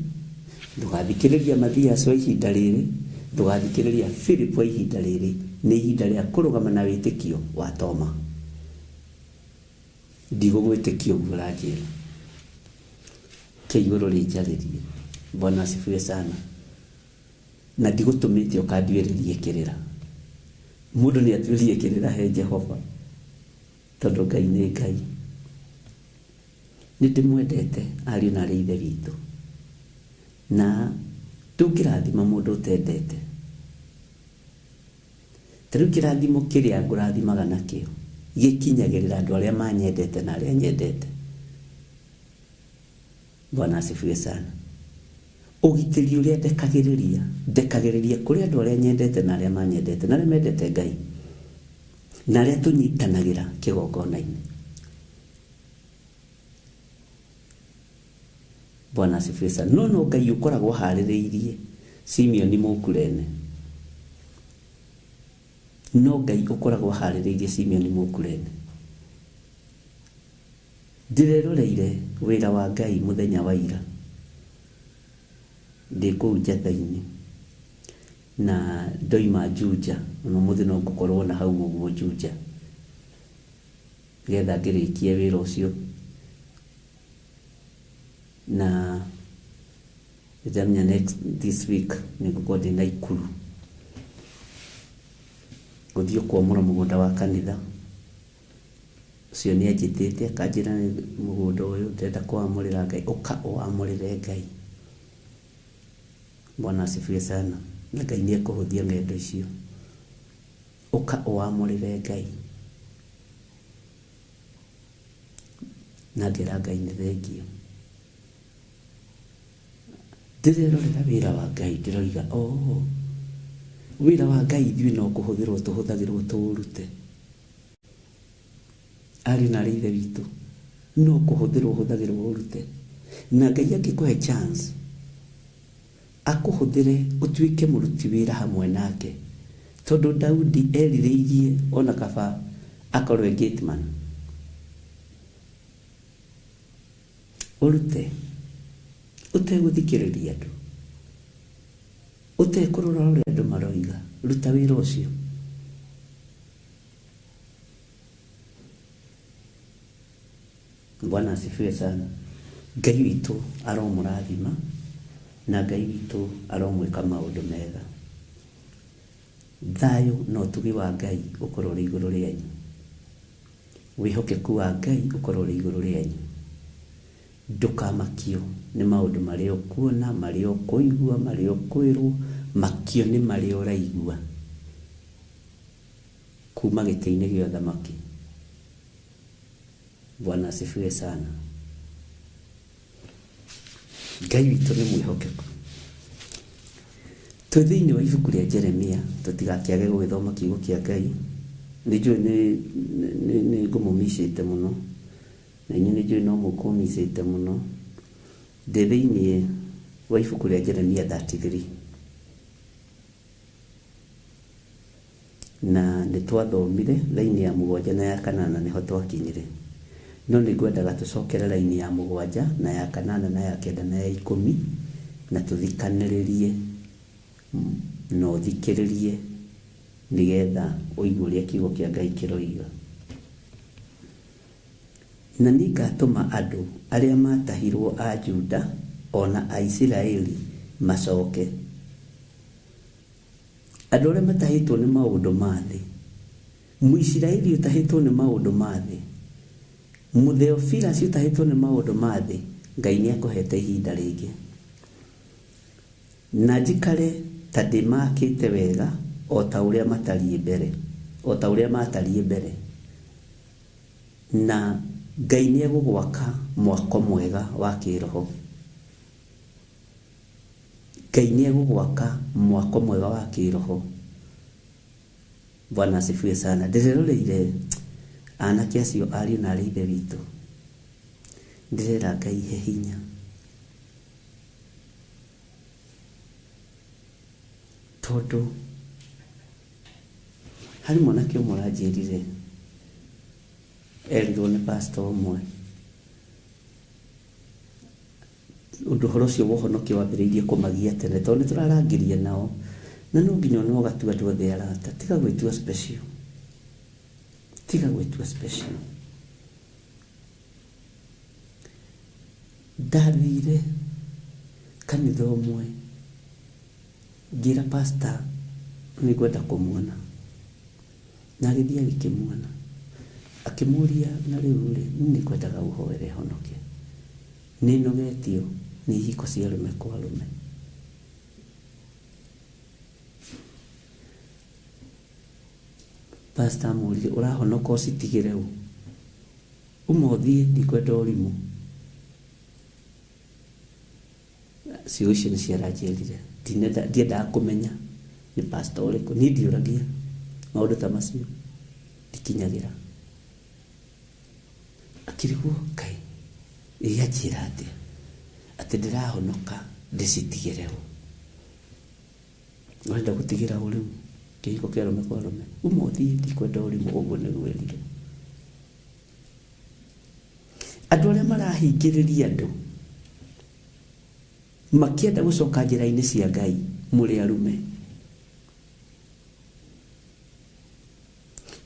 ndũgathikĩrĩria Mathias wa ihinda rĩrĩ, ndũgathikĩrĩria Philip wa ihinda rĩrĩ. Nĩ ihinda rĩa kũrũgama na wĩtĩkio wa Toma. Ndigũgwĩtĩkia ũguo ũranjĩra. Ke igũrũ rĩnjarĩrie. Bwana asifiwe sana. Na ndigũtũmĩte ũkanduĩrĩrie kĩrĩra. Mũndũ nĩ atuĩrie kĩrĩra he Jehova, tondũ Ngai nĩ Ngai. Nĩ ndĩmwendete ariũ na arĩ ithe witũ. Na ndũngĩrathima mũndũ ũtendete. Ta rĩu kĩrathimo kĩrĩa ngũrathimaga nakĩo gĩkinyagĩrĩra andũ arĩa manyendete na arĩa nyendete. Bwana asifiwe sana. Ũgitĩri ũrĩa ndekagĩrĩria, ndekagĩrĩria kũrĩ andũ arĩa nyendete na arĩa manyendete na arĩa mendete Ngai na arĩa tũnyitanagĩra kĩgongona-inĩ. Bwana asifiwe sana. No no Ngai ũkoragwo harĩrĩirie Simeoni Mũkurene. No Ngai ũkoragwo harĩrĩirie Simeoni Mũkurene. Ndĩreroreire wĩra wa Ngai mũthenya wa ira ndĩ kũu njatha-inĩ na ndoima Juja, ona ũmũthĩ no ngũkorwo na hau ũguo Juja nĩgetha ngĩrĩkie wĩra ũcio. Na ndĩramenya next this week nĩ ngũkorwo ndĩ Naikuru gũthiĩ kwamũra mũgũnda wa kanitha. Ũcio nĩ anjĩtĩte akanjĩra mũgũnda ũyũ ndĩrenda kũwamũrĩra Ngai, ũka ũwamũrĩre Ngai. Bwana asifiwe sana. Na Ngai nĩ ekũhũthia ng'endo icio. Ũka ũwamũrĩre Ngai. Na ngera Ngai nĩ thengio. Ndĩrerorera wĩra wa Ngai ndĩroiga, oh, wĩra wa Ngai ithuĩ no kũhũthĩrwo tũhũthagĩrwo tũũrute. Ariũ na arĩ ithe witũ, no kũhũthĩrwo ũhũthagĩrwo ũrute. Na Ngai angĩkũhe chance akũhũthĩre ũtuĩke mũruti wĩra hamwe nake. Tondũ Daudi erirĩirie ona kaba akorwo e gateman. Ũrute ũtegũthikĩrĩria andũ, ũtekũrora ũrĩa andũ maroiga, ruta wĩra ũcio. Bwana asifiwe sana. Ngai witũ aromũrathima na Ngai witũ aromwĩka maũndũ mega. Thayũ na ũtugi wa Ngai ũkorwo ũrĩ igũrũ rĩanyu. Wĩhokeku wa Ngai ũkorwo ũrĩ igũrũ rĩanyu. Ndũkamakio nĩ maũndũ marĩa ũkuona, marĩa ũkũigua, marĩa ũkwĩrwo, makio nĩ marĩa ũraigua kuma gĩtĩ-inĩ gĩa ũthamaki. Bwana asifiwe sana. Ngai witũ nĩ mwĩhokeku. Twĩ thĩinĩ wa ibuku rĩa Jeremia, tũtigakĩage gũgĩthoma kiugo kĩa Ngai. Nĩ njũĩ nĩ ngũmũmicĩte mũno, na inyuĩ nĩ njũĩ no mũkũmicĩte mũno. Ndĩ thĩinĩ wa ibuku rĩa Jeremia 33. Na nĩ twathomire raini ya mũgwanja na ya kanana nĩho twakinyire. No nĩ ngwendaga tũcokere raini ya mũgwanja na ya kanana na ya kenda na ya ikũmi na tũthikanĩrĩrie na ũthikĩrĩrie nĩgetha ũigue ũrĩa kiugo kĩa Ngai kĩroiga. Na nĩngatũma andũ arĩa matahirwo a Juda ona a Isiraeli macoke. Andũ arĩa matahĩtwo nĩ maũndũ ma thĩ, Mũisiraeli ũtahĩtwo nĩ maũndũ ma thĩ, Mũtheophilus ũtahĩtwo nĩ maũndũ ma thĩ, Ngai nĩ akũhete ihinda rĩngĩ. Na njikare ta ndĩmakĩte wega o ta ũrĩa matariĩ mbere, o ta ũrĩa matariĩ mbere. Na Ngai nĩ egũgwaka mwako mwega wa kĩroho. Ngai nĩ egũgwaka mwako mwega wa kĩroho. Bwana asifiwe sana. Ndĩreroreire Anake acio ariũ na arĩ ithe witũ, ndĩrera Ngai he hinya. Tondũ harĩ mwanake ũmwe ũranjĩrire erirwo nĩ pastor ũmwe ũndũ ũhoro ũcio wa ũhonokio wambĩrĩirie kũmagia tene tondũ nĩ tũrarangĩria nao na no nginya ona ũgatua andũ othe arata. Tiga gwĩtua special, tiga gwĩtua special. Ndathire kanitha ũmwe ngĩra pastor nĩ ngwenda kũmuona na agĩthiĩ agĩkĩmuona akĩmũria na rĩu rĩ niĩ nĩ ngwendaga ũhoere honoke nĩ nogetio nĩ ihiko cia arũme kwa arũme. Pastor amũririe ũrahonoka ũcitigĩre ũ? Uma ũthiĩ ndikwenda ũrimũ. Ciugo icio nĩ ciaranjĩrire ndiendaga kũmenya nĩ pastor ũrĩkũ. Niĩ ndiũragia maũndũ ta macio ndikinyagĩra. Akĩrigwo Ngai ĩ anjĩra atĩa atĩ ndĩrahonoka ndĩcitigĩre ũ? Ũrenda gũtigĩra ũ rĩu kĩhiko kĩa arũme kwa arũme? Uma ũthiĩ ndikwenda ũrimũ ũguo nĩguo erirwo. Andũ arĩa marahingĩrĩria andũ makĩenda gũcoka njĩra-inĩ cia Ngai mũrĩ arume.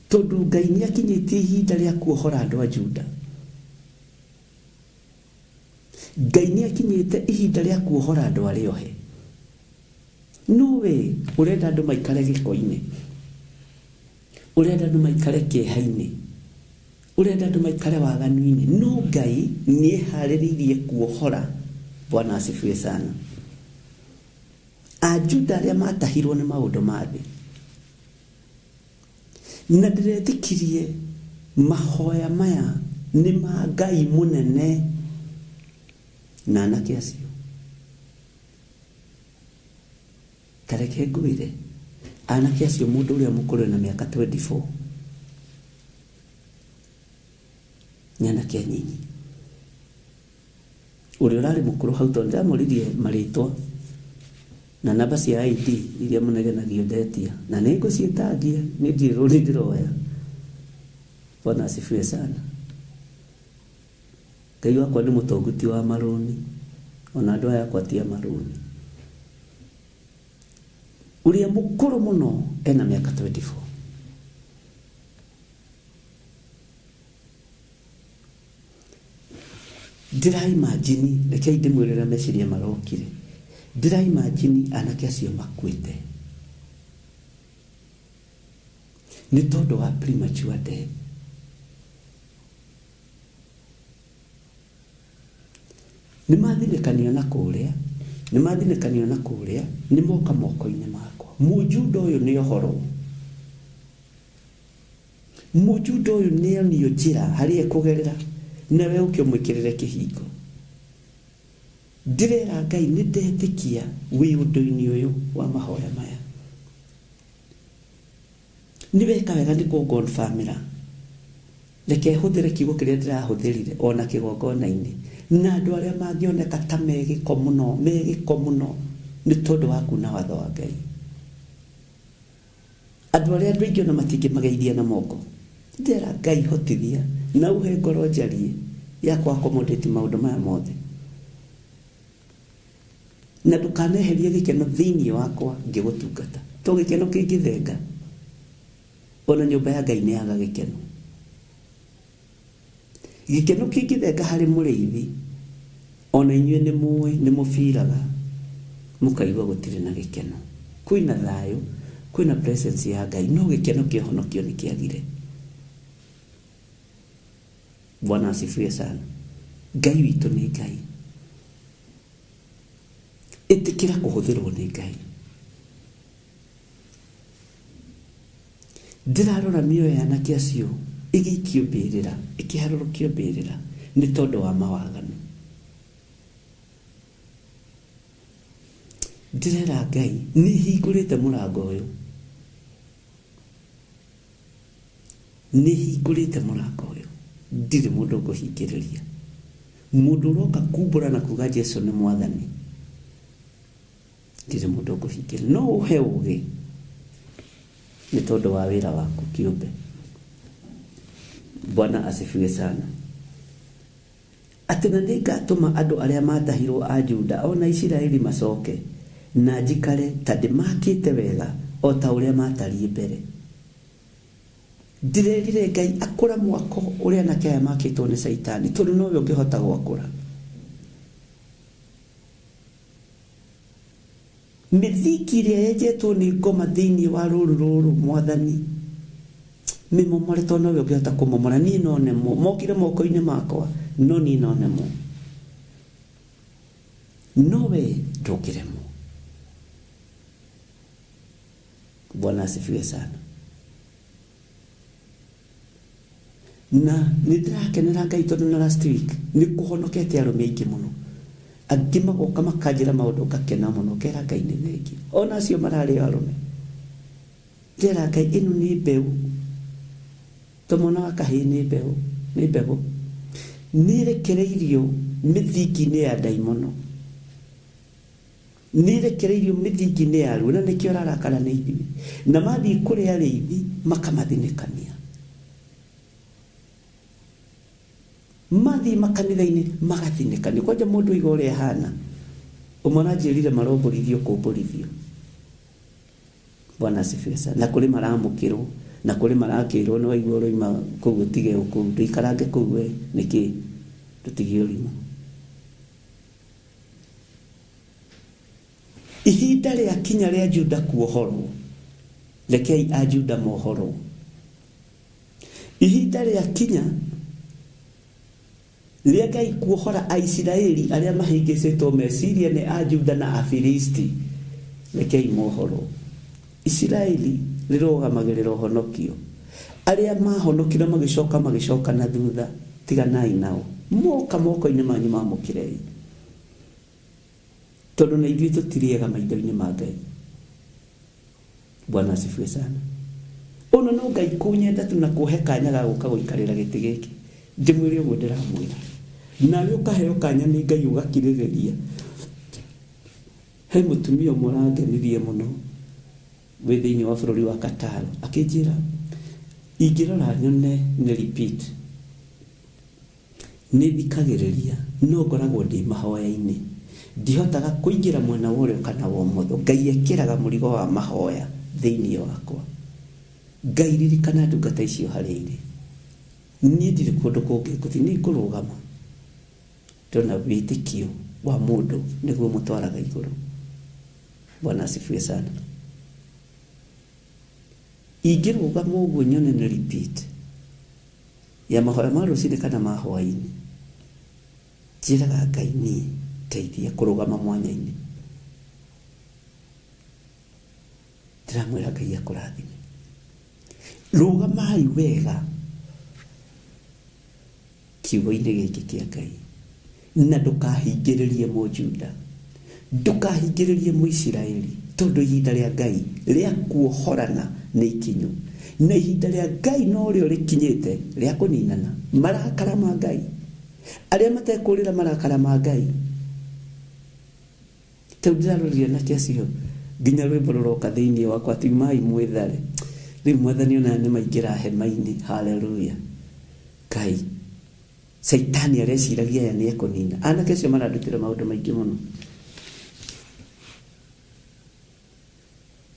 Tondũ Ngai nĩ akinyĩtie ihinda rĩa kuohora andũ a Juda. Ngai nĩ akinyĩte ihinda rĩa kuohora andũ arĩa ohe. No we ũrenda andũ maikare gĩko-inĩ, ũrenda andũ maikare kĩeha-inĩ, ũrenda andũ maikare waganu-inĩ. No Ngai nĩ eharĩrĩirie kuohora. Bwana asifiwe sana. Ajuda arĩa matahirwo nĩ maũndũ ma thĩ. Na ndĩretĩkirie mahoya maya nĩ ma Ngai mũnene na anake acio. Ta reke ngwĩre, anake acio mũndũ ũrĩa mũkũrũ ena mĩaka 24 nĩ anake anyinyi. Ũrĩa ũrarĩ mũkũrũ hau tondũ ndĩramoririe marĩtwa na namba cia ID iria mũnegenagio ndetia na nĩ ngũciĩtangia nĩ ndirĩ rũni ndĩroya. Bwana asifiwe sana. Ngai wakwa nĩ mũtongu ti wa marũni ona andũ aya akwa ti a marũni. Ũrĩa mũkũrũ mũno ena mĩaka 24. Ndĩra imagine, rekei ndĩmwĩre ũrĩa meciria marokire. Ndĩra imagine anake acio makuĩte nĩ tondũ wa premature death. Nĩ mathinĩkanio na kũrĩa, nĩ mathinĩkanio na kũrĩa, nĩ moka moko-inĩ makwa. Mũjuda ũyũ nĩ ohorwo. Mũjuda ũyũ nĩ onio njĩra harĩa ekũgerera, nawe ũke ũmwĩkĩrĩre kĩhingo. Ndĩrera Ngai nĩ ndetĩkia wĩ ũndũ-inĩ ũyũ wa mahoya maya. Nĩ weka wega nĩ kũngonbamĩra. Reke hũthĩre kiugo kĩrĩa ndĩrahũthĩrire ona kĩgongona-inĩ. Na andũ arĩa mangĩoneka ta me gĩko mũno, me gĩko mũno nĩ tondũ wa kuna watho wa Ngai. Andũ arĩa andũ aingĩ ona matingĩmageithia na moko. Ndĩrera Ngai hotithia na ũhe ngoro njariĩ ya kũ accommodate maũndũ maya mothe. Na ndũkaneherie gĩkeno thĩinĩ wakwa ngĩgũtungata. To gĩkeno kĩngĩthenga, ona nyũmba ya Ngai nĩ yaga gĩkeno. Gĩkeno kĩngĩthenga harĩ mũrĩithi, ona inyuĩ nĩ mũĩ, nĩ mũbiraga, mũkaigua gũtirĩ na gĩkeno. Kwĩna thayũ, kwĩna presence ya Ngai, no gĩkeno kĩa ũhonokio nĩ kĩagire. Bwana asifiwe sana. Ngai witũ nĩ Ngai. Ĩtĩkĩra kũhũthĩrwo nĩ Ngai. Ndĩrarora mĩoyo ya anake acio ĩgĩikio mbĩrĩra, ĩkĩharũrũkio mbĩrĩra nĩ tondũ wa mawaganu. Ndĩrera Ngai nĩ hingũrĩte mũrango ũyũ. Nĩ hingũrĩte mũrango ũyũ, ndirĩ mũndũ ngũhingĩrĩria. Mũndũ ũroka kumbũra na kuga Jesu nĩ mwathani, ndirĩ mũndũ ngũhingĩrĩria. No ũhe ũgĩ nĩ tondũ wa wĩra waku kĩũmbe. Bwana asifiwe sana. Atĩ na nĩngatũma andũ arĩa matahirwo a Juda o na Isiraeli macoke, na njikare ta ndĩmakĩte wega o ta ũrĩa matariĩ mbere. Ndĩrerire Ngai akũra mwako ũrĩa anake aya makĩtwo nĩ Caitani, tondũ nowe ũngĩhota gwakũra. Mĩthingi ĩrĩa yenjetwo nĩ ngoma thĩinĩ wa rũru rũrũ mwathani, mĩmomore tondũ nowe ũngĩhota kũmomora. Niĩ no nemwo, mokire moko-inĩ makwa, no niĩ no nemwo, nowe ndũngĩremwo. Bwana asifiwe sana. Na nĩ ndĩrakenera Ngai tondũ na last week nĩ kũhonokete arũme aingĩ mũno. Angĩ magoka makanjĩra maũndũ ngakena mũno, ngera Ngai nĩ thengiũ. Ona acio mararĩ arũme, ngera Ngai ĩno nĩ mbeũ, to mwana wa kahĩĩ nĩ mbeũ, nĩ mbegũ. Nĩ ĩrekereirio mĩthingi-inĩ ya ndaimono, nĩ ĩrekereirio mĩthingi-inĩ ya ruo, na nĩkĩo ũrarakara nĩ ithuĩ. Na mathiĩ kũrĩ arĩithi makamathinĩkania, mathiĩ makanitha-inĩ magathinĩkania. Kwanja mũndũ iga ũrĩa ahana, ũmwe aranjĩrire marombũrithio kũmbũrithio. Bwana asifiwe sana. Na kũrĩ maramũkĩrwo, na kũrĩ marakĩrwo nĩ waigua ũroima kũu ũtige kũu, ndũikarange kũu we nĩkĩ, ndũtige ũrimũ. Ihinda rĩa kinya rĩa Juda kuohorwo, rekei a Juda mohorwo. Ihinda rĩa kinya rĩa Ngai kuohora Aisiraeli arĩa mahĩngĩcĩtwo meciria nĩ a Juda na Afilisti, rekei mohorwo. Isiraeli rĩrũgamagĩrĩra ũhonokio. Arĩa mahonokire magĩcoka magĩcoka na thutha, tiganai nao, moka moko-inĩ manyu mamũkĩrei, tondũ na ithuĩ tũtirĩ ega maitho-inĩ ma Ngai. Bwana asifiwe sana. Ono no Ngai kũnyenda tu na kũhe kanya ga gũka gũikarĩra gĩtĩ gĩkĩ, ndĩmwĩre ũguo ndĩramwĩra, nawe ũkaheo kanya nĩ Ngai ũgakirĩrĩria. He mũtumia ũmwe ũrangenirie mũno wĩ thĩinĩ wa bũrũri wa Qatar, akĩnjĩra ingĩrora nyone nĩ repeat, nĩ thikagĩrĩria no ngoragwo ndĩ mahoya-inĩ, ndihotaga kũingĩra mwena wa ũrĩo kana wa ũmotho. Ngai ekĩraga mũrigo wa mahoya thĩinĩ wakwa. Ngai ririkana ndungata icio harĩa irĩ. Niĩ ndirĩ kũndũ kũngĩ ngũthiĩ, nĩ ngũrũgama. Ndona wĩtĩkio wa mũndũ nĩguo mũtwaraga igũrũ. Bwana asifiwe sana. Ingĩrũgama ũguo nyone nĩ repeat ya mahoya ma rũcinĩ kana ma hwaĩ-inĩ, njĩraga Ngai niĩ ndeithia kũrũgama mwanya-inĩ. Ndĩramwĩra Ngai akũrathime. Rũgamai wega kiugo-inĩ gĩkĩ kĩa Ngai, na ndũkahingĩrĩrie Mũjuda, ndũkahingĩrĩrie Mũisiraeli, tondũ ihinda rĩa Ngai rĩa kuohorana nĩ ikinyu, na ihinda rĩa Ngai no rĩo rĩkinyĩte rĩa kũninana marakara ma Ngai. Arĩa matekũrĩra marakara ma Ngai, tau ndĩrarorire anake acio nginya rwĩmbo rũroka thĩinĩ wakwa atĩ umai mwĩthare. Rĩu mwathani ona nĩ maingĩra hema-inĩ. Haleluya. Ngai Caitani areciragia aya nĩ ekũnina. Anake acio marandutĩra maũndũ maingĩ mũno,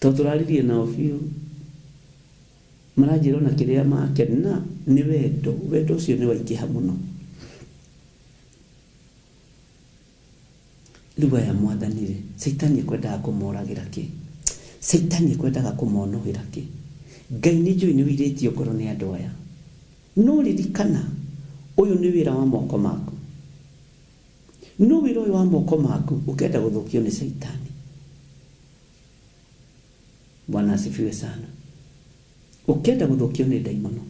tondũ tũraririe nao biũ, maranjĩra ona kĩrĩa makena nĩ wendo. Wendo ũcio nĩ waingĩha mũno. Rĩu aya mwathani rĩ, Caitani ekwendaga kũmoragĩra kĩ? Caitani ekwendaga kũmonũhĩra kĩ? Ngai nĩ njũĩ nĩ ũirĩtio ngoro nĩ andũ aya, no ririkana ũyũ nĩ wĩra wa moko maku. No wĩra ũyũ wa moko maku ũkenda gũthũkio nĩ Caitani. Bwana asifiwe sana. Ũkenda gũthũkio nĩ ndaimono.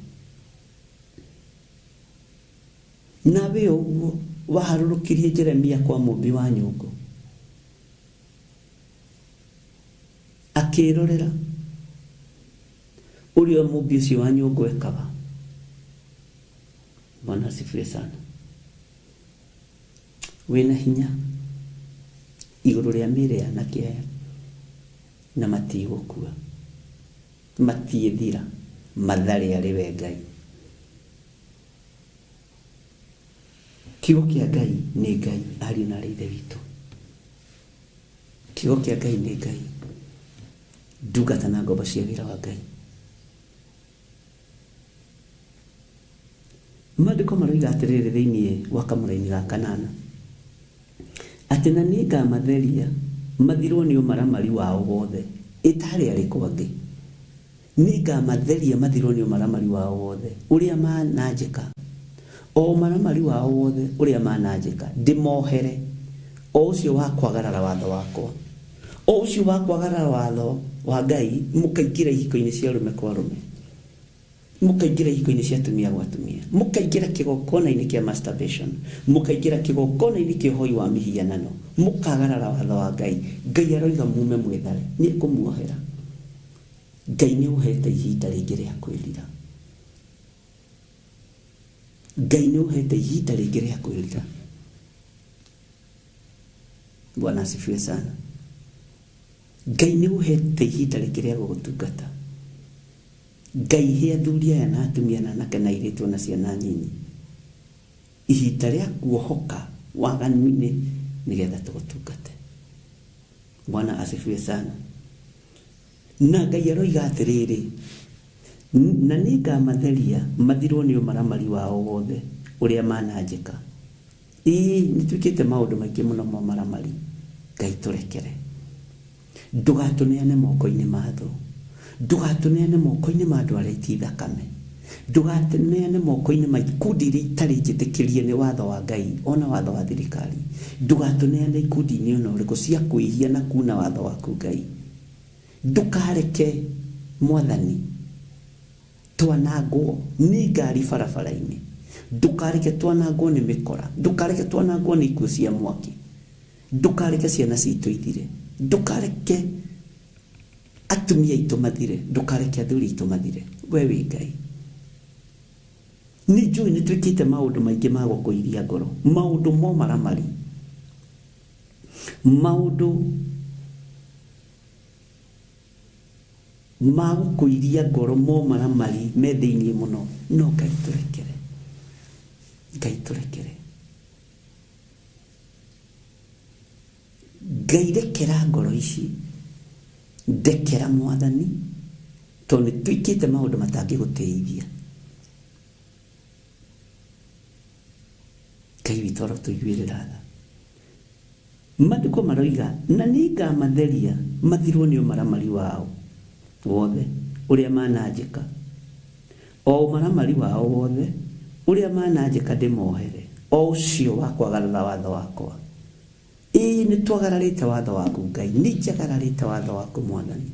Nawe ũguo waharũrũkirie Jeremia kwa mũmbi wa nyũngũ, akĩrorera ũrĩa mũmbi ũcio wa nyũngũ ekaga. Bwana asifiwe sana. Wĩna hinya igũrũ rĩa mĩĩrĩ ya anake aya, na matigũkua, matiĩthira, mathare arĩ we Ngai. Kiugo kĩa Ngai nĩ Ngai, ariũ na arĩ Ithe witũ. Kiugo kĩa Ngai nĩ Ngai. Ndungata na ngombo cia wĩra wa Ngai. Maandĩko maroiga atĩrĩrĩ thĩinĩ wa kamũraini ga kanana, atĩ na niĩ ngamatheria mathirwo nĩ ũmaramari wao wothe, ĩtarĩ arĩkũ angĩ. Niĩ ngamatheria mathirwo nĩ ũmaramari wao wothe ũrĩa mananjĩka, o ũmaramari wao wothe ũrĩa mananjĩka, ndĩmohere, o ũcio wa kwagarara watho wakwa, o ũcio wa kwagarara watho wa Ngai, mũkaingĩra ihiko-inĩ cia arũme kwa arũme, mũkaingĩra ihiko-inĩ cia atumia gwa atumia, mũkaingĩra kĩgongona-inĩ kĩa masturbation, mũkaingĩra kĩgongona-inĩ kĩa ũhoi wa mĩhianano, mũkagarara watho wa Ngai. Ngai aroiga mume mwĩthare, nĩ ekũmuohera. Ngai nĩ ũhete ihinda rĩngĩ rĩa kwĩrira. Ngai nĩ ũhete ihinda rĩngĩ rĩa kwĩrira. Bwana asifiwe sana. Ngai nĩ ũhete ihinda rĩngĩ rĩa gũgũtungata. Ngai he athuri aya na atumia na anake na airĩtu na ciana nyinyi ihinda rĩa kuohoka waganu-inĩ nĩgetha tũgũtungate. Bwana asifiwe sana. Na Ngai aroiga atĩrĩrĩ, na nĩ ngamatheria mathirwo nĩ ũmaramari wao wothe ũrĩa mananjĩka. Ĩĩ, nĩ twĩkĩte maũndũ maingĩ mũno ma ũmaramari. Ngai tũrekere. Ndũgatũneane moko-inĩ ma thũ, ndũgatũneane moko-inĩ ma andũ arĩa aiti thakame, ndũgatũneane moko-inĩ ma ikundi iria itarĩ njĩtĩkĩrie nĩ watho wa Ngai ona watho wa thirikari, ndũgatũneane ikundi-inĩ ona ũrĩkũ cia kwĩhia na kuna watho waku Ngai. Ndũkareke Mwathani twanangwo nĩ ngari barabara-inĩ, ndũkareke twanangwo nĩ mĩkora, ndũkareke twanangwo nĩ ikuũ cia mwaki, ndũkareke ciana citũ ithire, ndũkareke atumia aitũ mathire, ndũkareke athuri aitũ mathire. We wĩ Ngai. Nĩ njũĩ nĩ twĩkĩte maũndũ maingĩ ma gũkũiria ngoro, maũndũ mo maramari, maũndũ ma gũkũiria ngoro mo maramari me thĩinĩ mũno, no Ngai tũrekere. Ngai tũrekere. Ngai rekera ngoro ici, ndekera Mwathani, tondũ nĩ twĩkĩte maũndũ matangĩgũtĩithia. Ngai witũ arotũiguĩrĩra tha. Maandĩko maroiga, na nĩ ngamatheria mathirwo nĩ ũmaramari wao wothe ũrĩa mananjĩka, o ũmaramari wao wothe ũrĩa mananjĩka ndĩmohere, o ũcio wa kwagarara watho wakwa. Ĩĩ, nĩ twagararĩte watho waku Ngai, nĩ njagararĩte watho waku Mwathani,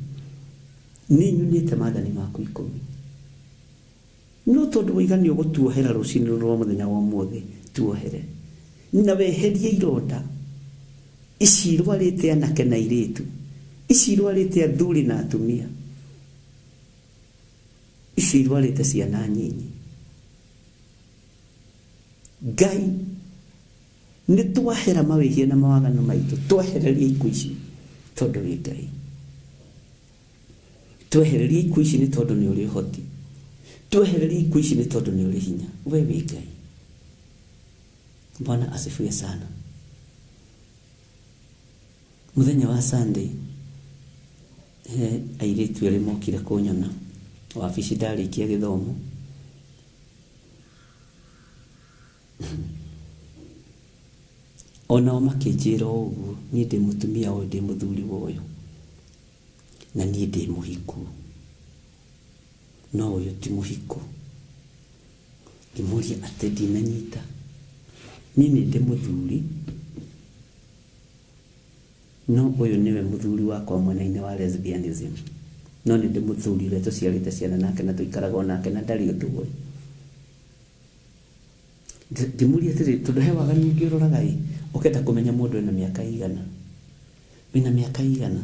nĩ nyunĩte maathani maku 10. No tondũ woiga nĩ ũgũtuohera rũcinĩ rũrũ rwa mũthenya wa ũmũthĩ, tuohere na weherie ironda ici irwarĩte anake na airĩtu, ici irwarĩte athuri na atumia, ici irwarĩte ciana nyinyi. Ngai nĩ twahera mawĩhia na mawaganu maitũ, twehererie ikuũ ici tondũ wĩ Ngai. Twehererie ikuũ ici nĩ tondũ nĩ ũrĩ ũhoti, twehererie ikuũ ici nĩ tondũ nĩ ũrĩ hinya. We wĩ Ngai. Bwana asifiwe sana. Mũthenya wa Sunday he airĩtu erĩ mokire kũnyona wabici ndarĩkia gĩthomo. Onao makĩnjĩra o ũguo, niĩ ndĩ mũtumia ũyũ, ndĩ mũthuri wa ũyũ, na niĩ ndĩ mũhiku, no ũyũ ti mũhiku. Ngĩmũria atĩ ndinanyita, niĩ nĩ ndĩ mũthuri, no ũyũ nĩwe mũthuri wakwa mwena-inĩ wa lesbianism, no nĩ ndĩ mũthuri ũrĩa tũciarĩte ciana nake na tũikaraga o nake na ndarĩ ũndũ ũĩ. Ngĩmũria atĩrĩrĩ, tondũ he waganu ũngĩ ũroraga ĩ, ũkenda kũmenya mũndũ ena mĩaka igana, wĩna mĩaka igana,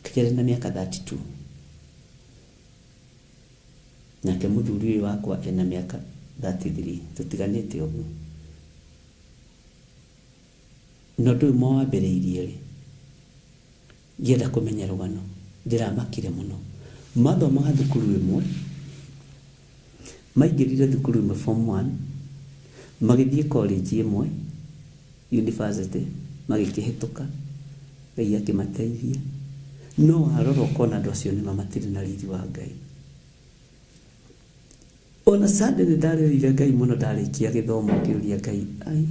akĩnjĩra ndĩna mĩaka 32. Nake mũthuri ũyũ wakwa ena mĩaka 33 tũtiganĩte ũguo. Na ũndũ ũyũ mawambĩrĩirie rĩ, ngĩenda kũmenya rũgano, ndĩramakire mũno. Mathomaga thukuru ĩmwe, maingĩrire thukuru ĩmwe form 1, magĩthiĩ college ĩmwe, university, magĩkĩhĩtũka, Ngai akĩmateithia. No warora ũkona andũ acio nĩma matirĩ na riri wa Ngai. Ona Sunday nĩ ndarĩrĩire Ngai mũno ndarĩkia gĩthomo ngĩũria Ngai, ai,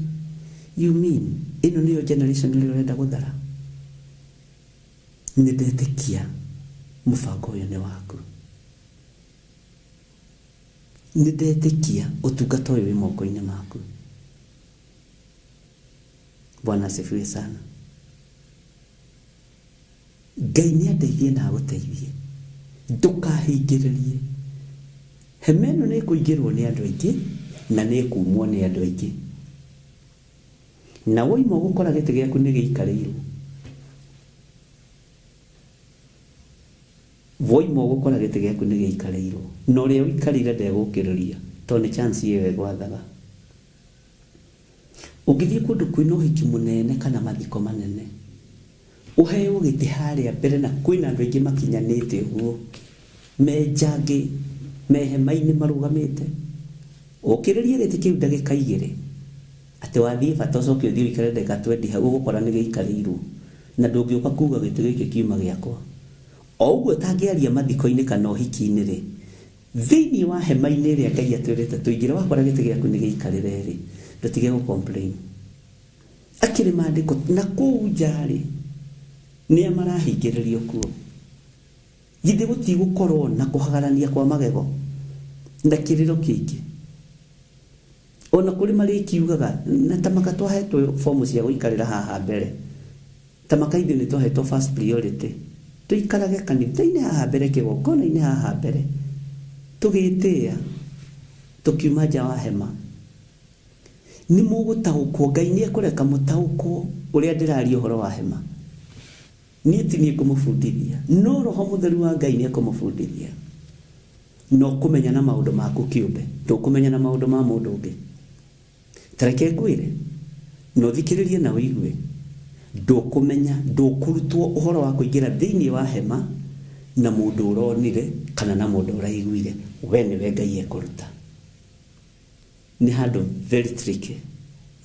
you mean ĩno nĩyo generation ĩrĩa ũrenda gũthara? Nĩ ndetĩkia mũbango ũyũ nĩ waku. Nĩ ndetĩkia ũtungata ũyũ wĩ moko-inĩ maku. Bwana asifiwe sana. Ngai nĩ andeithie na agũteithie. Ndũkahingĩrĩrie. Hema ĩno nĩ ĩkũingĩrwo nĩ andũ aingĩ na nĩ ĩkumwo nĩ andũ aingĩ. Na woima ũgũkora gĩtĩ gĩaku nĩ gĩikarĩirwo. Woima ũgũkora gĩtĩ gĩaku nĩ gĩikarĩirwo. Na ũrĩa ũikarĩire ndegũkĩrĩria tondũ nĩ chance ĩyo ĩgwathaga. Ũngĩthiĩ kũndũ kwĩna ũhiki mũnene kana mathiko manene, ũheo gĩtĩ harĩa mbere na kwĩna andũ aingĩ makinyanĩte ũguo, me njangĩ, me hema-inĩ marũgamĩte, ũkĩrĩrie gĩtĩ kĩu ndagĩka igĩrĩ, atĩ wathiĩ bata ũcoke ũthiĩ ũikare ndagĩka 20 hau ũgũkora nĩ gĩikarĩirwo, na ndũngĩũka kuga gĩtĩ gĩkĩ kiuma gĩakwa. O ũguo ũtangĩaria mathiko-inĩ kana ũhiki-inĩ rĩ, thĩinĩ wa hema-inĩ ĩrĩa Ngai atwĩrĩte tũingĩre, wakora gĩtĩ gĩaku nĩ gĩikarĩre rĩ, ndũtige gũ complain. Akĩrĩ maandĩko na kũu nja rĩ, nĩa marahingĩrĩrio kuo. Githĩ gũtigũkorwo na kũhagarania kwa magego na kĩrĩro kĩingĩ. Ona kũrĩ marĩkiugaga na ta maka twahetwo fomu cia gũikarĩra haha mbere, ta maka ithuĩ nĩ twahetwo first priority, tũikarage kanitha-inĩ haha mbere, kĩgongona-inĩ haha mbere, tũgĩtĩĩa tũkiuma nja wa hema. Nĩ mũgũtaũkwo, Ngai nĩ ekũreka mũtaũkwo ũrĩa ndĩraria ũhoro wa hema. Niĩ ti niĩ ngũmũbundithia, no Roho Mũtheru wa Ngai nĩ ekũmũbundithia. Na ũkũmenya na maũndũ maku kĩũmbe, ndũkũmenya na maũndũ ma mũndũ ũngĩ. Ta reke ngwĩre, na ũthikĩrĩrie na ũigue, ndũkũmenya, ndũkũrutwo ũhoro wa kũingĩra thĩinĩ wa hema na mũndũ ũronire kana na mũndũ ũraiguire. We nĩwe Ngai ekũruta. Nĩ handũ very tricky.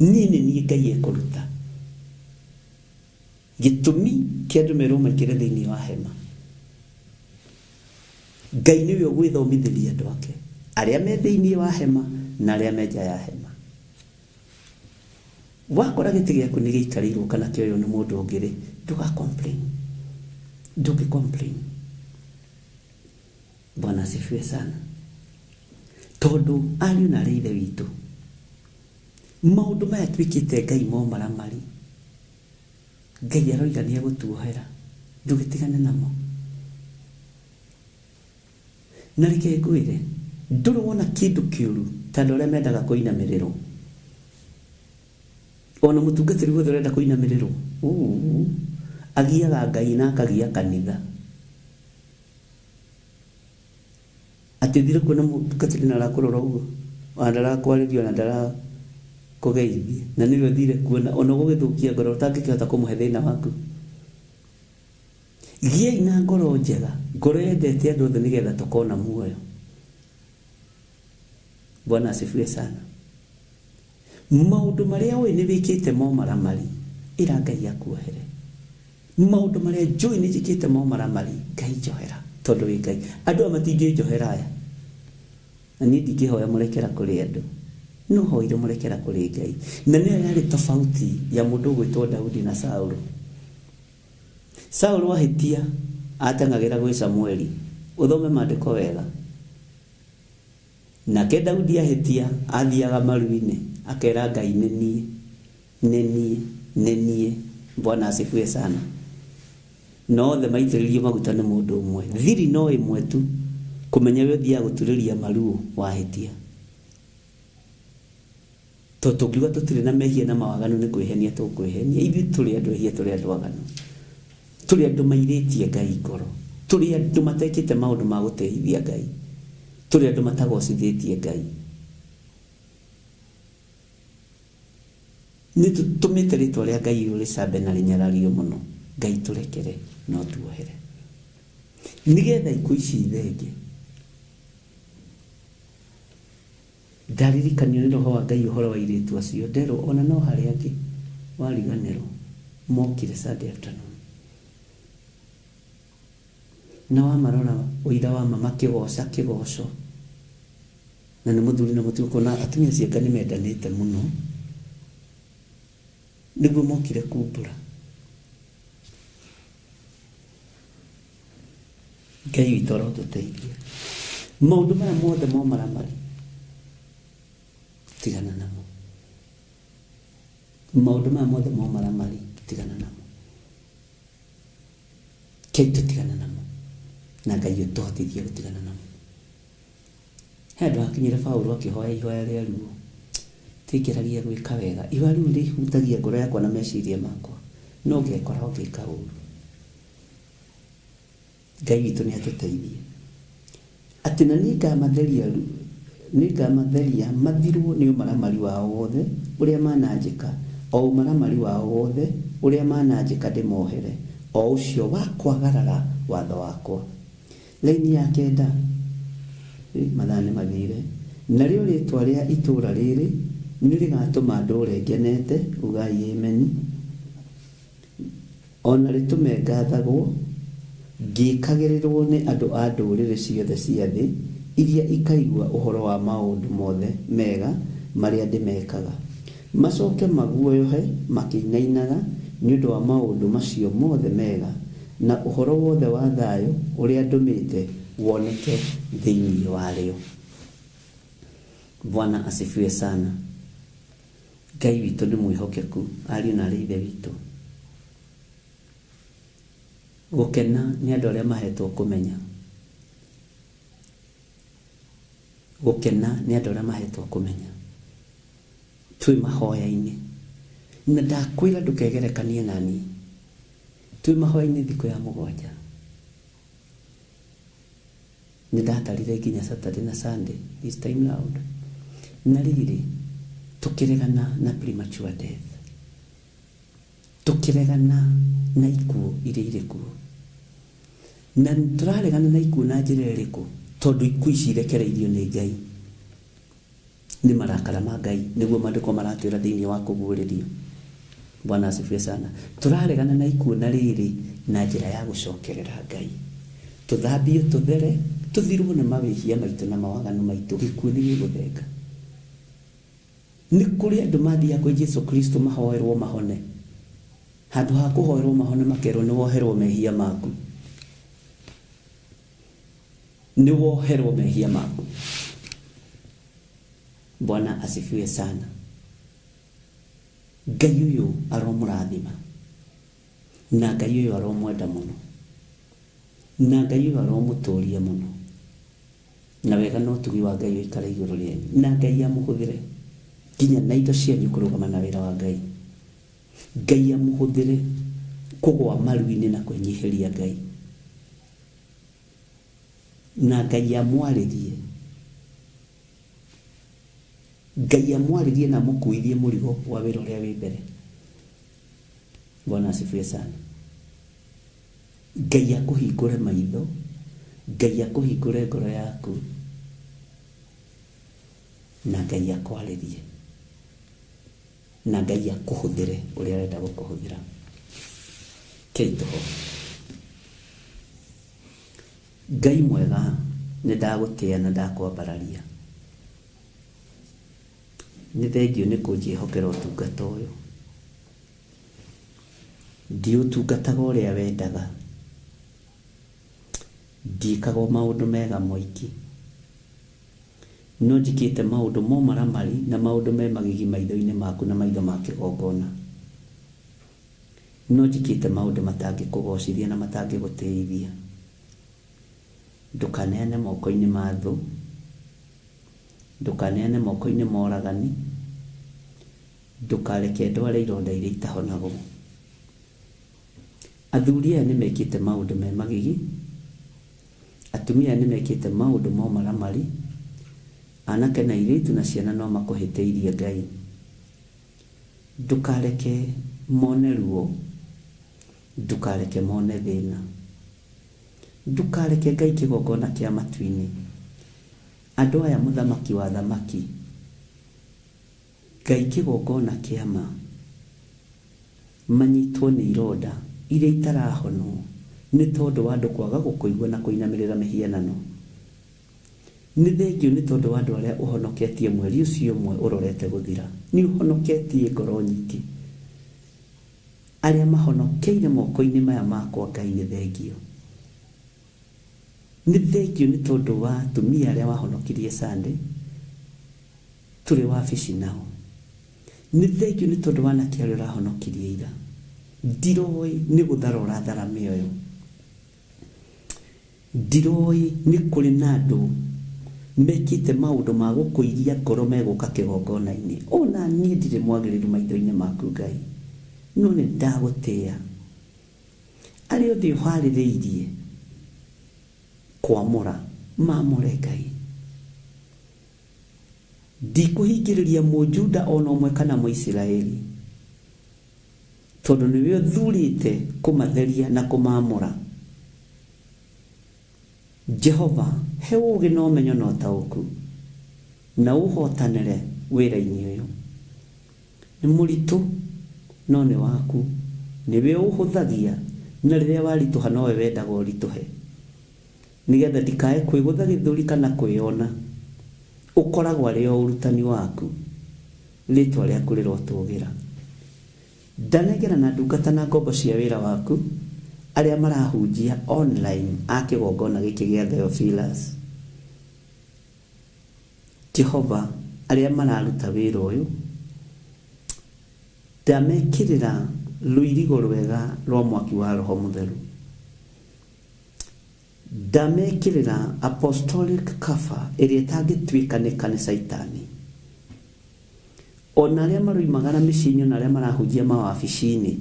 Niĩ nĩ niĩ Ngai ekũruta. Gĩtũmi kĩa andũ merwo maingĩre thĩinĩ wa hema, Ngai nĩwe ũgwĩthomithĩria andũ ake arĩa me thĩinĩ wa hema na arĩa me nja ya hema. Wakora gĩtĩ gĩaku nĩ gĩikarĩirwo kana kĩoywo nĩ mũndũ ũngĩ rĩ, ndũga complain. Ndũngĩ complain. Bwana asifiwe sana. Tondũ ariũ na arĩa ithe witũ, maũndũ maya twĩkĩte Ngai mo maramari, Ngai aroiga nĩ egũtuohera, ndũgĩtigane namo. Na reke ngwĩre, ndũrĩ wona kĩndũ kĩũru ta andũ arĩa mendaga kũinamĩrĩrwo. Ona mũtungatĩri wothe ũrenda kũinamĩrĩrwo, agiaga Ngai na akagia kanitha. Atĩ ũthire kuona mũtungatĩri na arakũrora ũguo, ona ndarakwarĩria, ona ndarakũgeithia, na nĩwe ũthire kuona, ona ũgũgĩthũkia ngoro ũtangĩkĩhota kũmũhe thĩna waku. Gĩai na ngoro njega, ngoro yendete andũ othe nĩgetha tũkona muoyo. Bwana asifiwe sana. Maũndũ marĩa ũĩ nĩ wĩkĩte mo maramari, ĩra Ngai akuohere. Maũndũ marĩa njũĩ nĩ njĩkĩte mo maramari, Ngai njohera, tondũ wĩ Ngai. Andũ aya matingĩnjohera aya. Na niĩ ndingĩhoya mũrekera kũrĩ andũ, no hoire mũrekera kũrĩ Ngai. Na nĩyo yarĩ tofauti ya mũndũ ũgwĩtwo Daudi na Saũlũ. Saũlũ ahĩtia ateng'agĩra gwĩ Samueli, ũthome maandĩko wega. Nake Daudi ahĩtia athiaga maru-inĩ akera Ngai nĩ niĩ, nĩ niĩ, nĩ niĩ. Bwana asifiwe sana. Na othe maitĩrĩrio maguta nĩ mũndũ ũmwe. Thiri no ĩmwe tu, kũmenya we ũthiaga gũturĩria maruo wahĩtia. Tondũ tũngiuga tũtirĩ na mehia na mawaganu nĩ kwĩhenia tũkwĩhenia. Ithuĩ tũrĩ andũ ehia, tũrĩ andũ aganu. Tũrĩ andũ mairĩtie Ngai ngoro. Tũrĩ andũ matekĩte maũndũ ma gũteithia Ngai. Tũrĩ andũ matagocithĩtie Ngai. Nĩ tũtũmĩte rĩtwa rĩa Ngai rĩcambe na rĩnyarario mũno. Ngai tũrekere no tuohere. Nĩgetha ikuũ ici ithenge. Ndaririkanio nĩ roho wa Ngai ũhoro wa airĩtu acio nderwo ona no harĩ angĩ wariganĩrwo mokire Sunday afternoon. Na wamarora ũira wa ma makĩgoca kĩgoco na nĩ mũthuri na mũtumia kuona atumia acio anga nĩ mendanĩte mũno nĩguo mokire kumbũra. Ngai witũ arotũteithia. Maũndũ maya mothe momaramari tigana namo. Maũndũ maya mothe momaramari tigana namo. Kei tũtigane namo. Na Ngai ũtũhotithie gũtigana namo. He handũ hakinyire Paũlũ akĩhoya ihoya rĩa ruo. Tingĩragia gwĩka wega. Ihoya rĩu rĩhutagia ngoro yakwa na meciria makwa. No ngekora ngĩka ũru. Ngai witũ nĩ atũteithie. Atĩ na nĩngamatheria mathirwo nĩ ũmaramari wao wothe ũrĩa mananjĩka, o ũmaramari wao wothe ũrĩa mananjĩka ndĩmohere, o ũcio wa kwagarara watho wakwa. Laini ya kenda, mathaa nĩ mathire. Narĩo rĩtwa rĩa itũũra rĩrĩ nĩ rĩgatũma ndũre ngenete, ugai ameni, ona rĩtũme ngathagwo ngĩkagĩrĩrwo nĩ andũ a ndũrĩrĩ ciothe cia thĩ iria ikaigua ũhoro wa maũndũ mothe mega marĩa ndĩmekaga. Macoke maguoyohe makĩinainaga nĩ ũndũ wa maũndũ macio mothe mega na ũhoro wothe wa thayũ ũrĩa ndũmĩte woneke thĩinĩ warĩo. Bwana asifiwe sana. Ngai witũ nĩ mwĩhokeku, ariũ na arĩ ithe witũ. Gũkena nĩ andũ arĩa mahetwo kũmenya. Gũkena nĩ andũ arĩa mahetwo kũmenya. Twĩ mahoya-inĩ. Na ndakwĩra ndũkegerekanie na niĩ. Twĩ mahoya-inĩ thikũ ya mũgwanja. Nĩ ndatarire nginya Saturday na Sunday this time round. Na rĩrĩ, tũkĩregana na premature death. Tũkĩregana na ikuũ iria irĩ kuo. Na tũraregana na ikuũ na njĩra ĩrĩkũ? Tondũ ikuũ ici irekereirio nĩ Ngai. Nĩ marakara ma Ngai nĩguo maandĩko maratwĩra thĩinĩ wa kũguũrĩrio. Bwana asifiwe sana. Tũraregana na ikuũ na rĩrĩ na njĩra ya gũcokerera Ngai. Tũthambio tũthere, tũthirwo nĩ mawĩhia maitũ na mawaganu maitũ, gĩkuũ nĩ gĩgũthenga. Nĩ kũrĩ andũ mathiaga kwĩ Jesu Kristo mahoerwo mahone. Handũ ha kũhoerwo mahone makerwo nĩ woherwo mehia maku. Nĩ woherwo mehia maku. Bwana asifiwe sana. Ngai ũyũ aromũrathima. Na Ngai ũyũ aromwenda mũno. Na Ngai ũyũ aromũtũria mũno. Na wega na ũtugi wa Ngai ũikare igũrũ rĩanyu. Na Ngai amũhũthĩre nginya na indo cianyu kũrũgama na wĩra wa Ngai. Ngai amũhũthĩre kũgũa maru-inĩ na kwĩnyihĩria Ngai. Na Ngai amwarĩrie. Ngai amwarĩrie na amũkuithie mũrigo wa wĩra ũrĩa wĩ mbere. Bwana asifiwe sana. Ngai akũhingũre maitho, Ngai akũhingũre ngoro yaku, na Ngai akwarĩrie, na Ngai akũhũthĩre ũrĩa arenda gũkũhũthĩra. Kei tũhoe. Ngai mwega, nĩ ndagũtĩa na ndakwambararia. Nĩ thengio nĩ kũnjĩhokera ũtungata ũyũ. Ndiũtungataga ũrĩa wendaga. Ndiĩkaga o maũndũ mega moiki. No njĩkĩte maũndũ momaramari na maũndũ me magigi maitho-inĩ maku na maitho ma kĩgongona. No njĩkĩte maũndũ matangĩkũgocithia na matangĩgũtĩithia. Ndũkaneane moko-inĩ ma thũ. Ndũkaneane moko-inĩ ma oragani. Ndũkareke ndware ironda iria itahonagwo. Athuri aya nĩ mekĩte maũndũ me magigi. Atumia aya nĩ mekĩte maũndũ momaramari. Anake na airĩtu na ciana no makũhĩtĩirie Ngai. Ndũkareke mone ruo, ndũkareke mone thĩna, ndũkareke Ngai kĩgongona kĩa matu-inĩ andũ aya mũthamaki wa thamaki Ngai kĩgongona kĩa ma manyitwo nĩ ironda iria itarahonwo nĩ tondũ wa andũ kwaga gũkũigua na kũinamĩrĩra mĩhianano. Nĩ thengio nĩ tondũ wa andũ arĩa ũhonoketie mweri ũcio ũmwe ũrorete gũthira. Nĩ ũhonoketie ngoro nyingĩ. Arĩa mahonokeire moko-inĩ maya makwa Ngai nĩ thengio. Nĩ thengio nĩ tondũ wa atumia arĩa wahonokirie Sunday tũrĩ wabici nao. Nĩ thengio nĩ tondũ wa anake arĩa ũrahonokirie ira. Ndiroĩ nĩ gũthara ũrathara mĩoyo. Ndiroĩ nĩ kũrĩ na andũ mekĩte maũndũ ma gũkũiria ngoro megũka kĩgongona-inĩ. Ona niĩ ndirĩ mwagĩrĩru maitho-inĩ maku Ngai, no nĩ ndagũtĩĩa. Arĩa othe ũharĩrĩirie kwamũra, maamũre Ngai. Ndikũhingĩrĩria Mũjuda ona ũmwe kana Mũisiraeli, tondũ nĩwe ũthurĩte kũmatheria na kũmaamũra. Jehova, he ũũgĩ na ũmenyo na ũtaũku, na ũhotanĩre wĩra-inĩ ũyũ. Nĩ mũritũ, no nĩ waku. Nĩwe ũhũthagia, na rĩrĩa waritũha nowe wendaga ũritũhe. Nĩgetha ndikae kwĩgũtha gĩthũri kana kwĩona. Ũkoragwo arĩ o ũrutani waku. Rĩtwa rĩaku rĩrotũgĩra. Ndanengera na ndungata na ngombo cia wĩra waku arĩa marahunjia online a kĩgongona gĩkĩ gĩa Theophilus. Jehova, arĩa mararuta wĩra ũyũ, ndamekĩrĩra rũirigo rwega rwa mwaki wa Roho Mũtheru. Ndamekĩrĩra apostolic cover ĩrĩa ĩtangĩtuĩkanĩka nĩ Caitani. Ona arĩa maroimagara mĩciĩ-inĩ ona arĩa marahunjia mawabici-inĩ,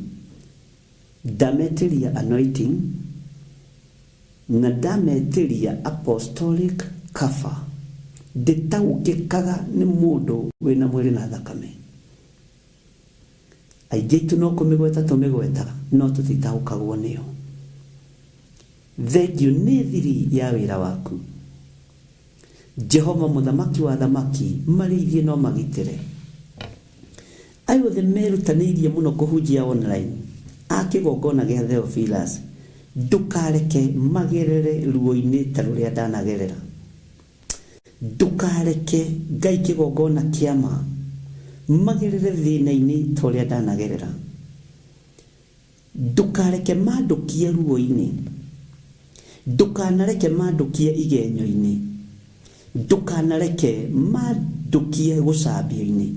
ndametĩria anointing na ndametĩria apostolic cover. Ndĩtaũkĩkaga nĩ mũndũ wĩna mwĩrĩ na thakame. Aingĩ aitũ no kũmĩgweta tũmĩgwetaga, no tũtitaũkagwo nĩyo. Thengio nĩ thiri ya wĩra waku. Jehova mũthamaki wa thamaki, marĩithie no magitĩre. Ayo othe merutanĩirie mũno kũhunjia online a kĩgongona gĩa Theophilus, ndũkareke magerere ruo-inĩ ta rũrĩa ndanagerera. Ndũkareke Ngai kĩgongona kĩa ma magerere thĩna-inĩ ta ũrĩa ndanagerera. Ndũkareke mandũkie ruo-inĩ. Ndũkanareke mandũkie igenyo-inĩ. Ndũkanareke mandũkie gũcambio-inĩ.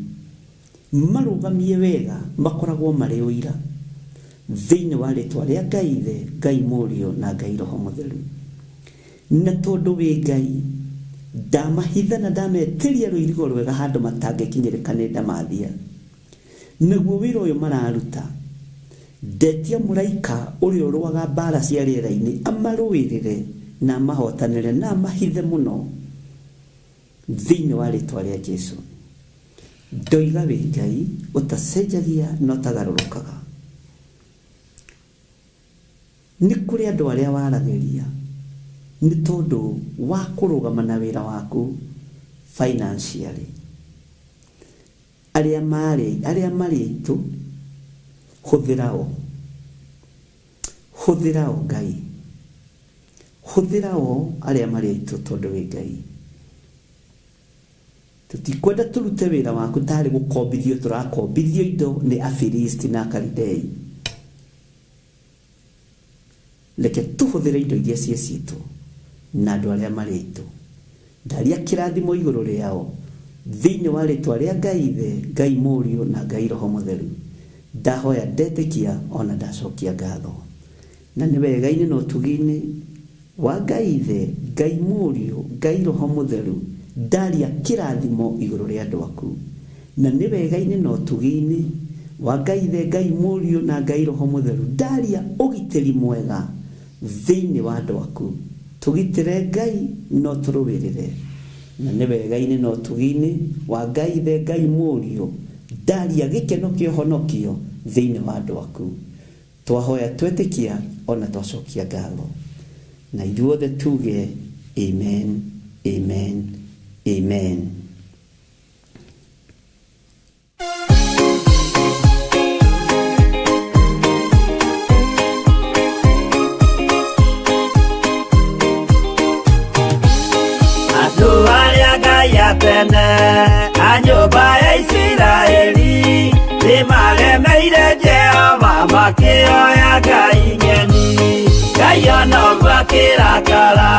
Marũgamie wega makoragwo marĩ ũira thĩinĩ wa rĩtwa rĩa Ngai Ithe, Ngai Mũriũ na Ngai Roho Mũtheru. Na tondũ wĩ Ngai, ndamahitha na ndametĩria rũirigo rwega handũ matangĩkinyĩrĩka nĩ ndamathia. Naguo wĩra ũyũ mararuta, ndetia mũraika ũrĩa ũrũaga mbara cia rĩera-inĩ amarũĩrĩre na amahotanĩre na amahithe mũno thĩinĩ wa rĩtwa rĩa Jesu. Ndoiga wĩ Ngai ũtacenjagia na ũtagarũrũkaga. Nĩ kũrĩ andũ arĩa waragĩria nĩ tondũ wa kũrũgama na wĩra waku financially. Arĩa marĩ aitũ, hũthĩra o. Hũthĩra o Ngai. Hũthĩra o arĩa marĩ aitũ tondũ wĩ Ngai. Tũtikwenda tũrute wĩra waku tarĩ gũkombithio tũrakombithio indo nĩ Afilisti na Akalidei. Reke tũhũthĩre indo iria ciĩ citũ na andũ arĩa marĩ aitũ. Ndaria kĩrathimo igũrũ rĩao thĩinĩ wa rĩtwa rĩa Ngai Ithe, Ngai Mũriũ na Ngai Roho Mũtheru. Ndahoya ndetĩkia ona ndacokia ngatho. Na nĩ wega-inĩ na ũtugi-inĩ wa Ngai Ithe, Ngai Mũriũ, Ngai Roho Mũtheru, ndaria kĩrathimo igũrũ rĩa andũ aku. Na nĩ wega-inĩ na ũtugi-inĩ wa Ngai Ithe, Ngai Mũriũ na Ngai Roho Mũtheru, ndaria ũgitĩri mwega thĩinĩ wa andũ aku. Tũgitĩre Ngai no tũrũĩrĩre. Na nĩ wega-inĩ na ũtugi-inĩ wa Ngai Ithe, Ngai Mũriũ, Ndaria gĩkeno kĩa ũhonokio thĩinĩ wa andũ aku. Twahoya twetĩkia ona twacokia ngatho. Na ithuothe tuge amen, amen, amen. Andũ arĩa Ngai atene a nyũmba ya Isiraeli nĩmaremeire Jehova makĩoya ngai ng'eni. Ngai ona ũguo akĩrakara.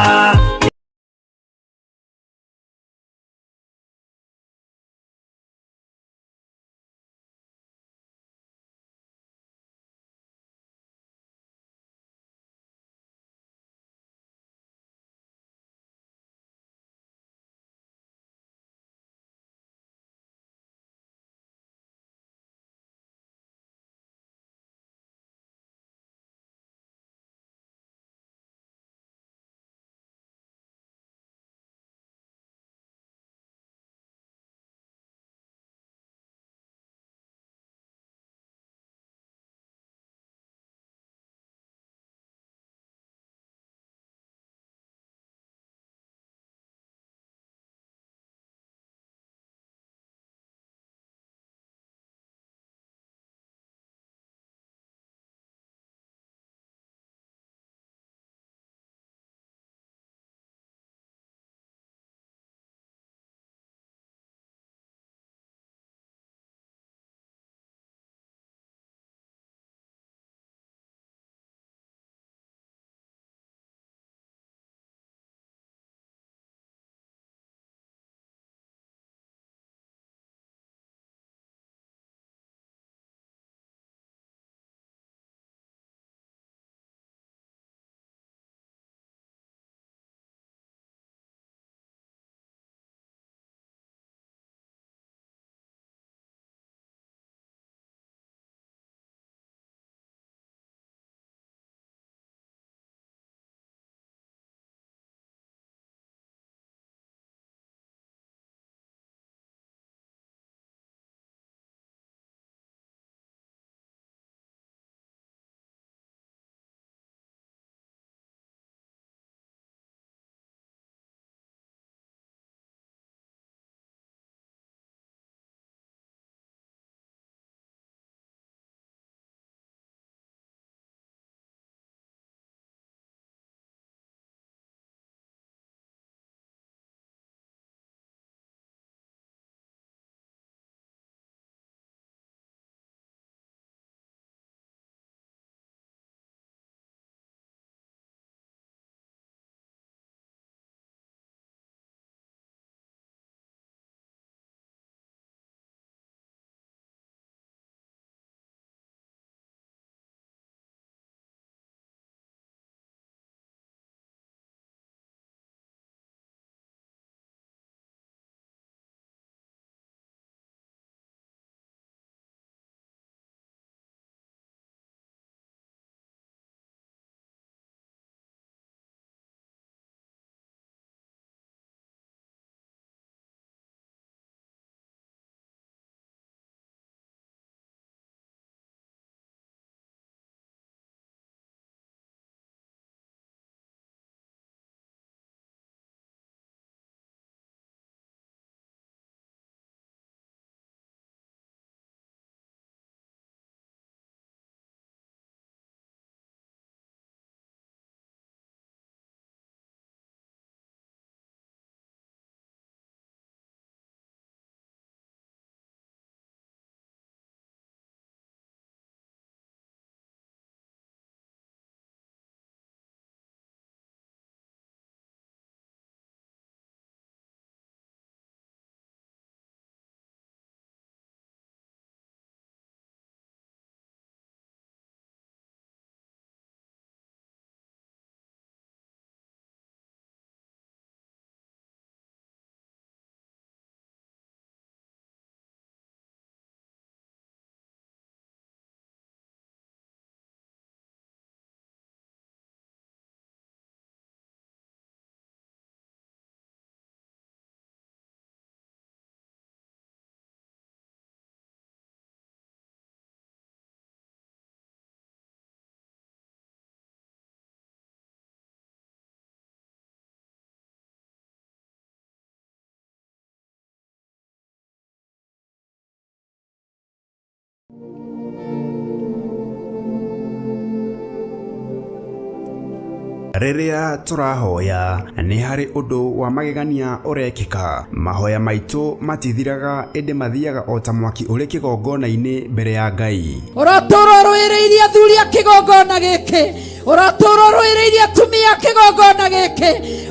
Rĩrĩa tũrahoya nĩ harĩ ũndũ wa magegania ũrekĩka. Mahoya maitũ matithiraga ĩndĩ mathiaga o ta mwaki ũrĩ kĩgongona-inĩ mbere ya Ngai. Ũratũũra ũrũĩrĩirie athuri a kĩgongona gĩkĩ, ũratũũra ũrũĩrĩirie atumia a kĩgongona gĩkĩ,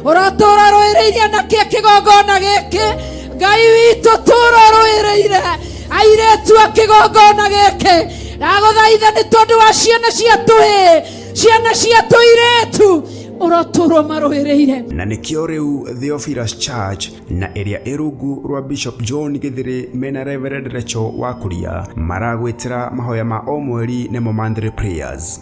ũratũũra ũrũĩrĩirie anake a kĩgongona gĩkĩ. Ngai witũ, tũũra ũrũĩrĩire airĩtu a kĩgongona gĩkĩ. Ndagũthaitha nĩ tondũ wa ciana cia tũhĩĩ, ciana cia tũirĩtu, ũrotũũra ũmarũĩrĩire. Na nĩkĩo rĩu Theophilus Church na ĩrĩa ĩ rungu rwa Bishop John Gĩthĩrĩ mena Reverend Rachel Wakuria maragwĩtĩra mahoya ma o mweri nĩmo monthly prayers.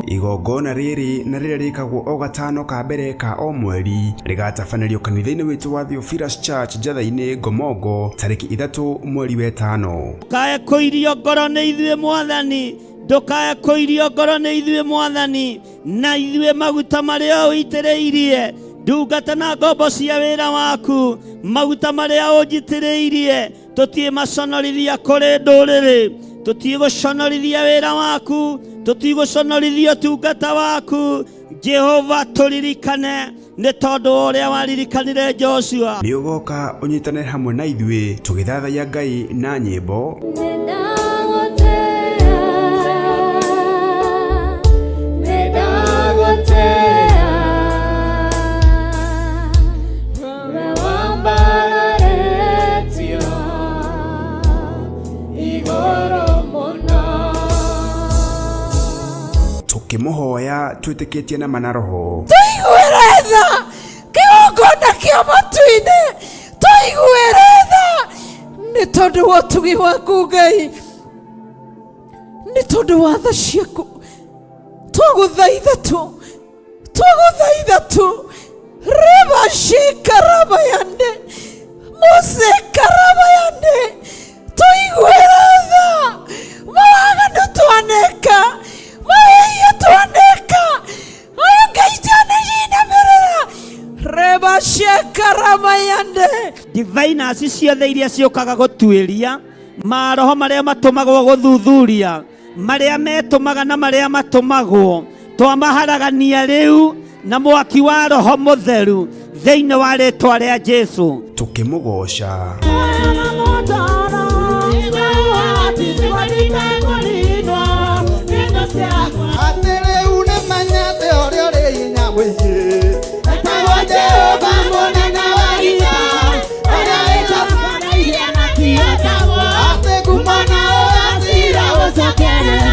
Igongona rĩrĩ na rĩrĩa rĩkagwo o gatano ka mbere ka o mweri rĩgatabanĩrio kanitha-inĩ witũ wa Theophilus Church Njatha-inĩ Ngomongo tarĩki 3 mweri wetano. Ndũkae kũirio ngoro nĩ ithuĩ Mwathani, ndũkae kũirio ngoro nĩ ithuĩ Mwathani, na ithuĩ maguta marĩa ũitĩrĩirie ndungata na ngombo cia wĩra waku, maguta marĩa ũnjitĩrĩirie tũtiĩ maconorithia kũrĩ ndũrĩrĩ, tũtiĩ gũconorithia wĩra waku, tũtiĩ gũconorithia ũtungata waku. Jehova tũririkane nĩ tondũ wa ũrĩa waririkanire Joshua. Nĩ ũgoka ũnyitane hamwe na ithuĩ tũgĩthathaiya Ngai na nyĩmbo, tũkĩmũhoya twĩtĩkĩtie na mana roho. Tũiguĩre tha kĩgongona kĩa matu-inĩ, tũiguĩre tha nĩ tondũ wa ũtugi waku Ngai, nĩ tondũ wa tha ciaku. Twagũthaitha tu, twagũthaitha tu, rebashikarabayande musekarabayande, tũiguĩre tha mawaganu twaneka, mawĩhia twaneka, oyo Ngai twanĩinamĩrĩra rebashekarabayande. Diviners ciothe iria ciũkaga gũtuĩria maroho marĩa matũmagwo gũthuthuria, marĩa metũmaga na marĩa matũmagwo, twamaharagania rĩu na mwaki wa roho mũtheru thĩinĩ wa rĩtwa rĩa Jesu. Tũkĩmũgoca. Atĩ rĩu nĩmenyete ũrĩa ũrĩ hinya mũingĩ, etagwo Jehova mũnene wa ita, ũrĩa wĩtũkanairie na kĩotagwo, atĩ ngumo na ũgacira ũcokerera.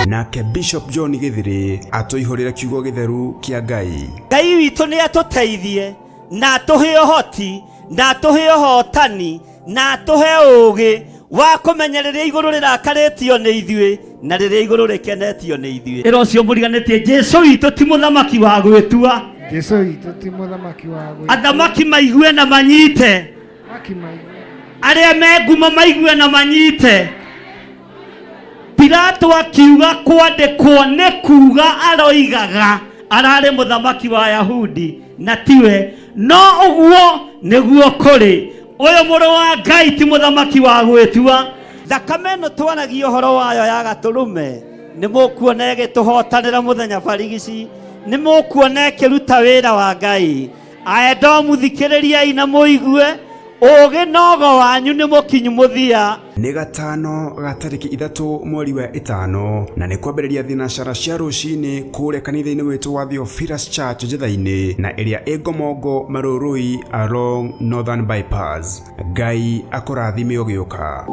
Nake Bishop John Gĩthĩrĩ atũihũrĩre kiugo gĩtheru kĩa Ngai. Ngai witũ nĩ atũteithie na atũhe ũhoti na atũhe ũhotani na atũhe ũũgĩ wa kũmenya rĩrĩa igũrũ rĩrakarĩtio nĩ ithuĩ na rĩrĩa igũrũ rĩkenetio nĩ ithuĩ. Ĩra ũcio mũriganĩtie, Jesu witũ ti mũthamaki wa gwĩtua. Jesu witũ ti mũthamaki wa gwĩtua. Athamaki maigue na manyite, Athamaki maigue. Arĩa me ngumo maigue na manyite. Pilato akiuga kwandĩkwo nĩ kuga aroigaga ararĩ mũthamaki wa Yahudi na tiwe, no ũguo nĩguo kũrĩ. Ũyũ mũrũ wa Ngai ti mũthamaki wa gwĩtua. Thakame ĩno twaragia ũhoro wayo ya gatũrũme nĩ mũkuona ĩgĩtũhotanĩra mũthenya barigici, nĩ mũkuona ĩkĩruta wĩra wa Ngai. Aedomu thikĩrĩriai na mũigue, ũũgĩ nogo wanyu nĩ mũkinyu mũthia. Nĩ gatano ga tarĩki 3 mweri wa 5 na nĩ kwambĩrĩria thinacara cia rũcinĩ kũrĩa kanitha-inĩ witũ wa Theophilus Church Njatha-inĩ na ĩrĩa ĩ Ngomongo Marũrũi along Northern Bypass. Ngai akũrathime ũgĩũka.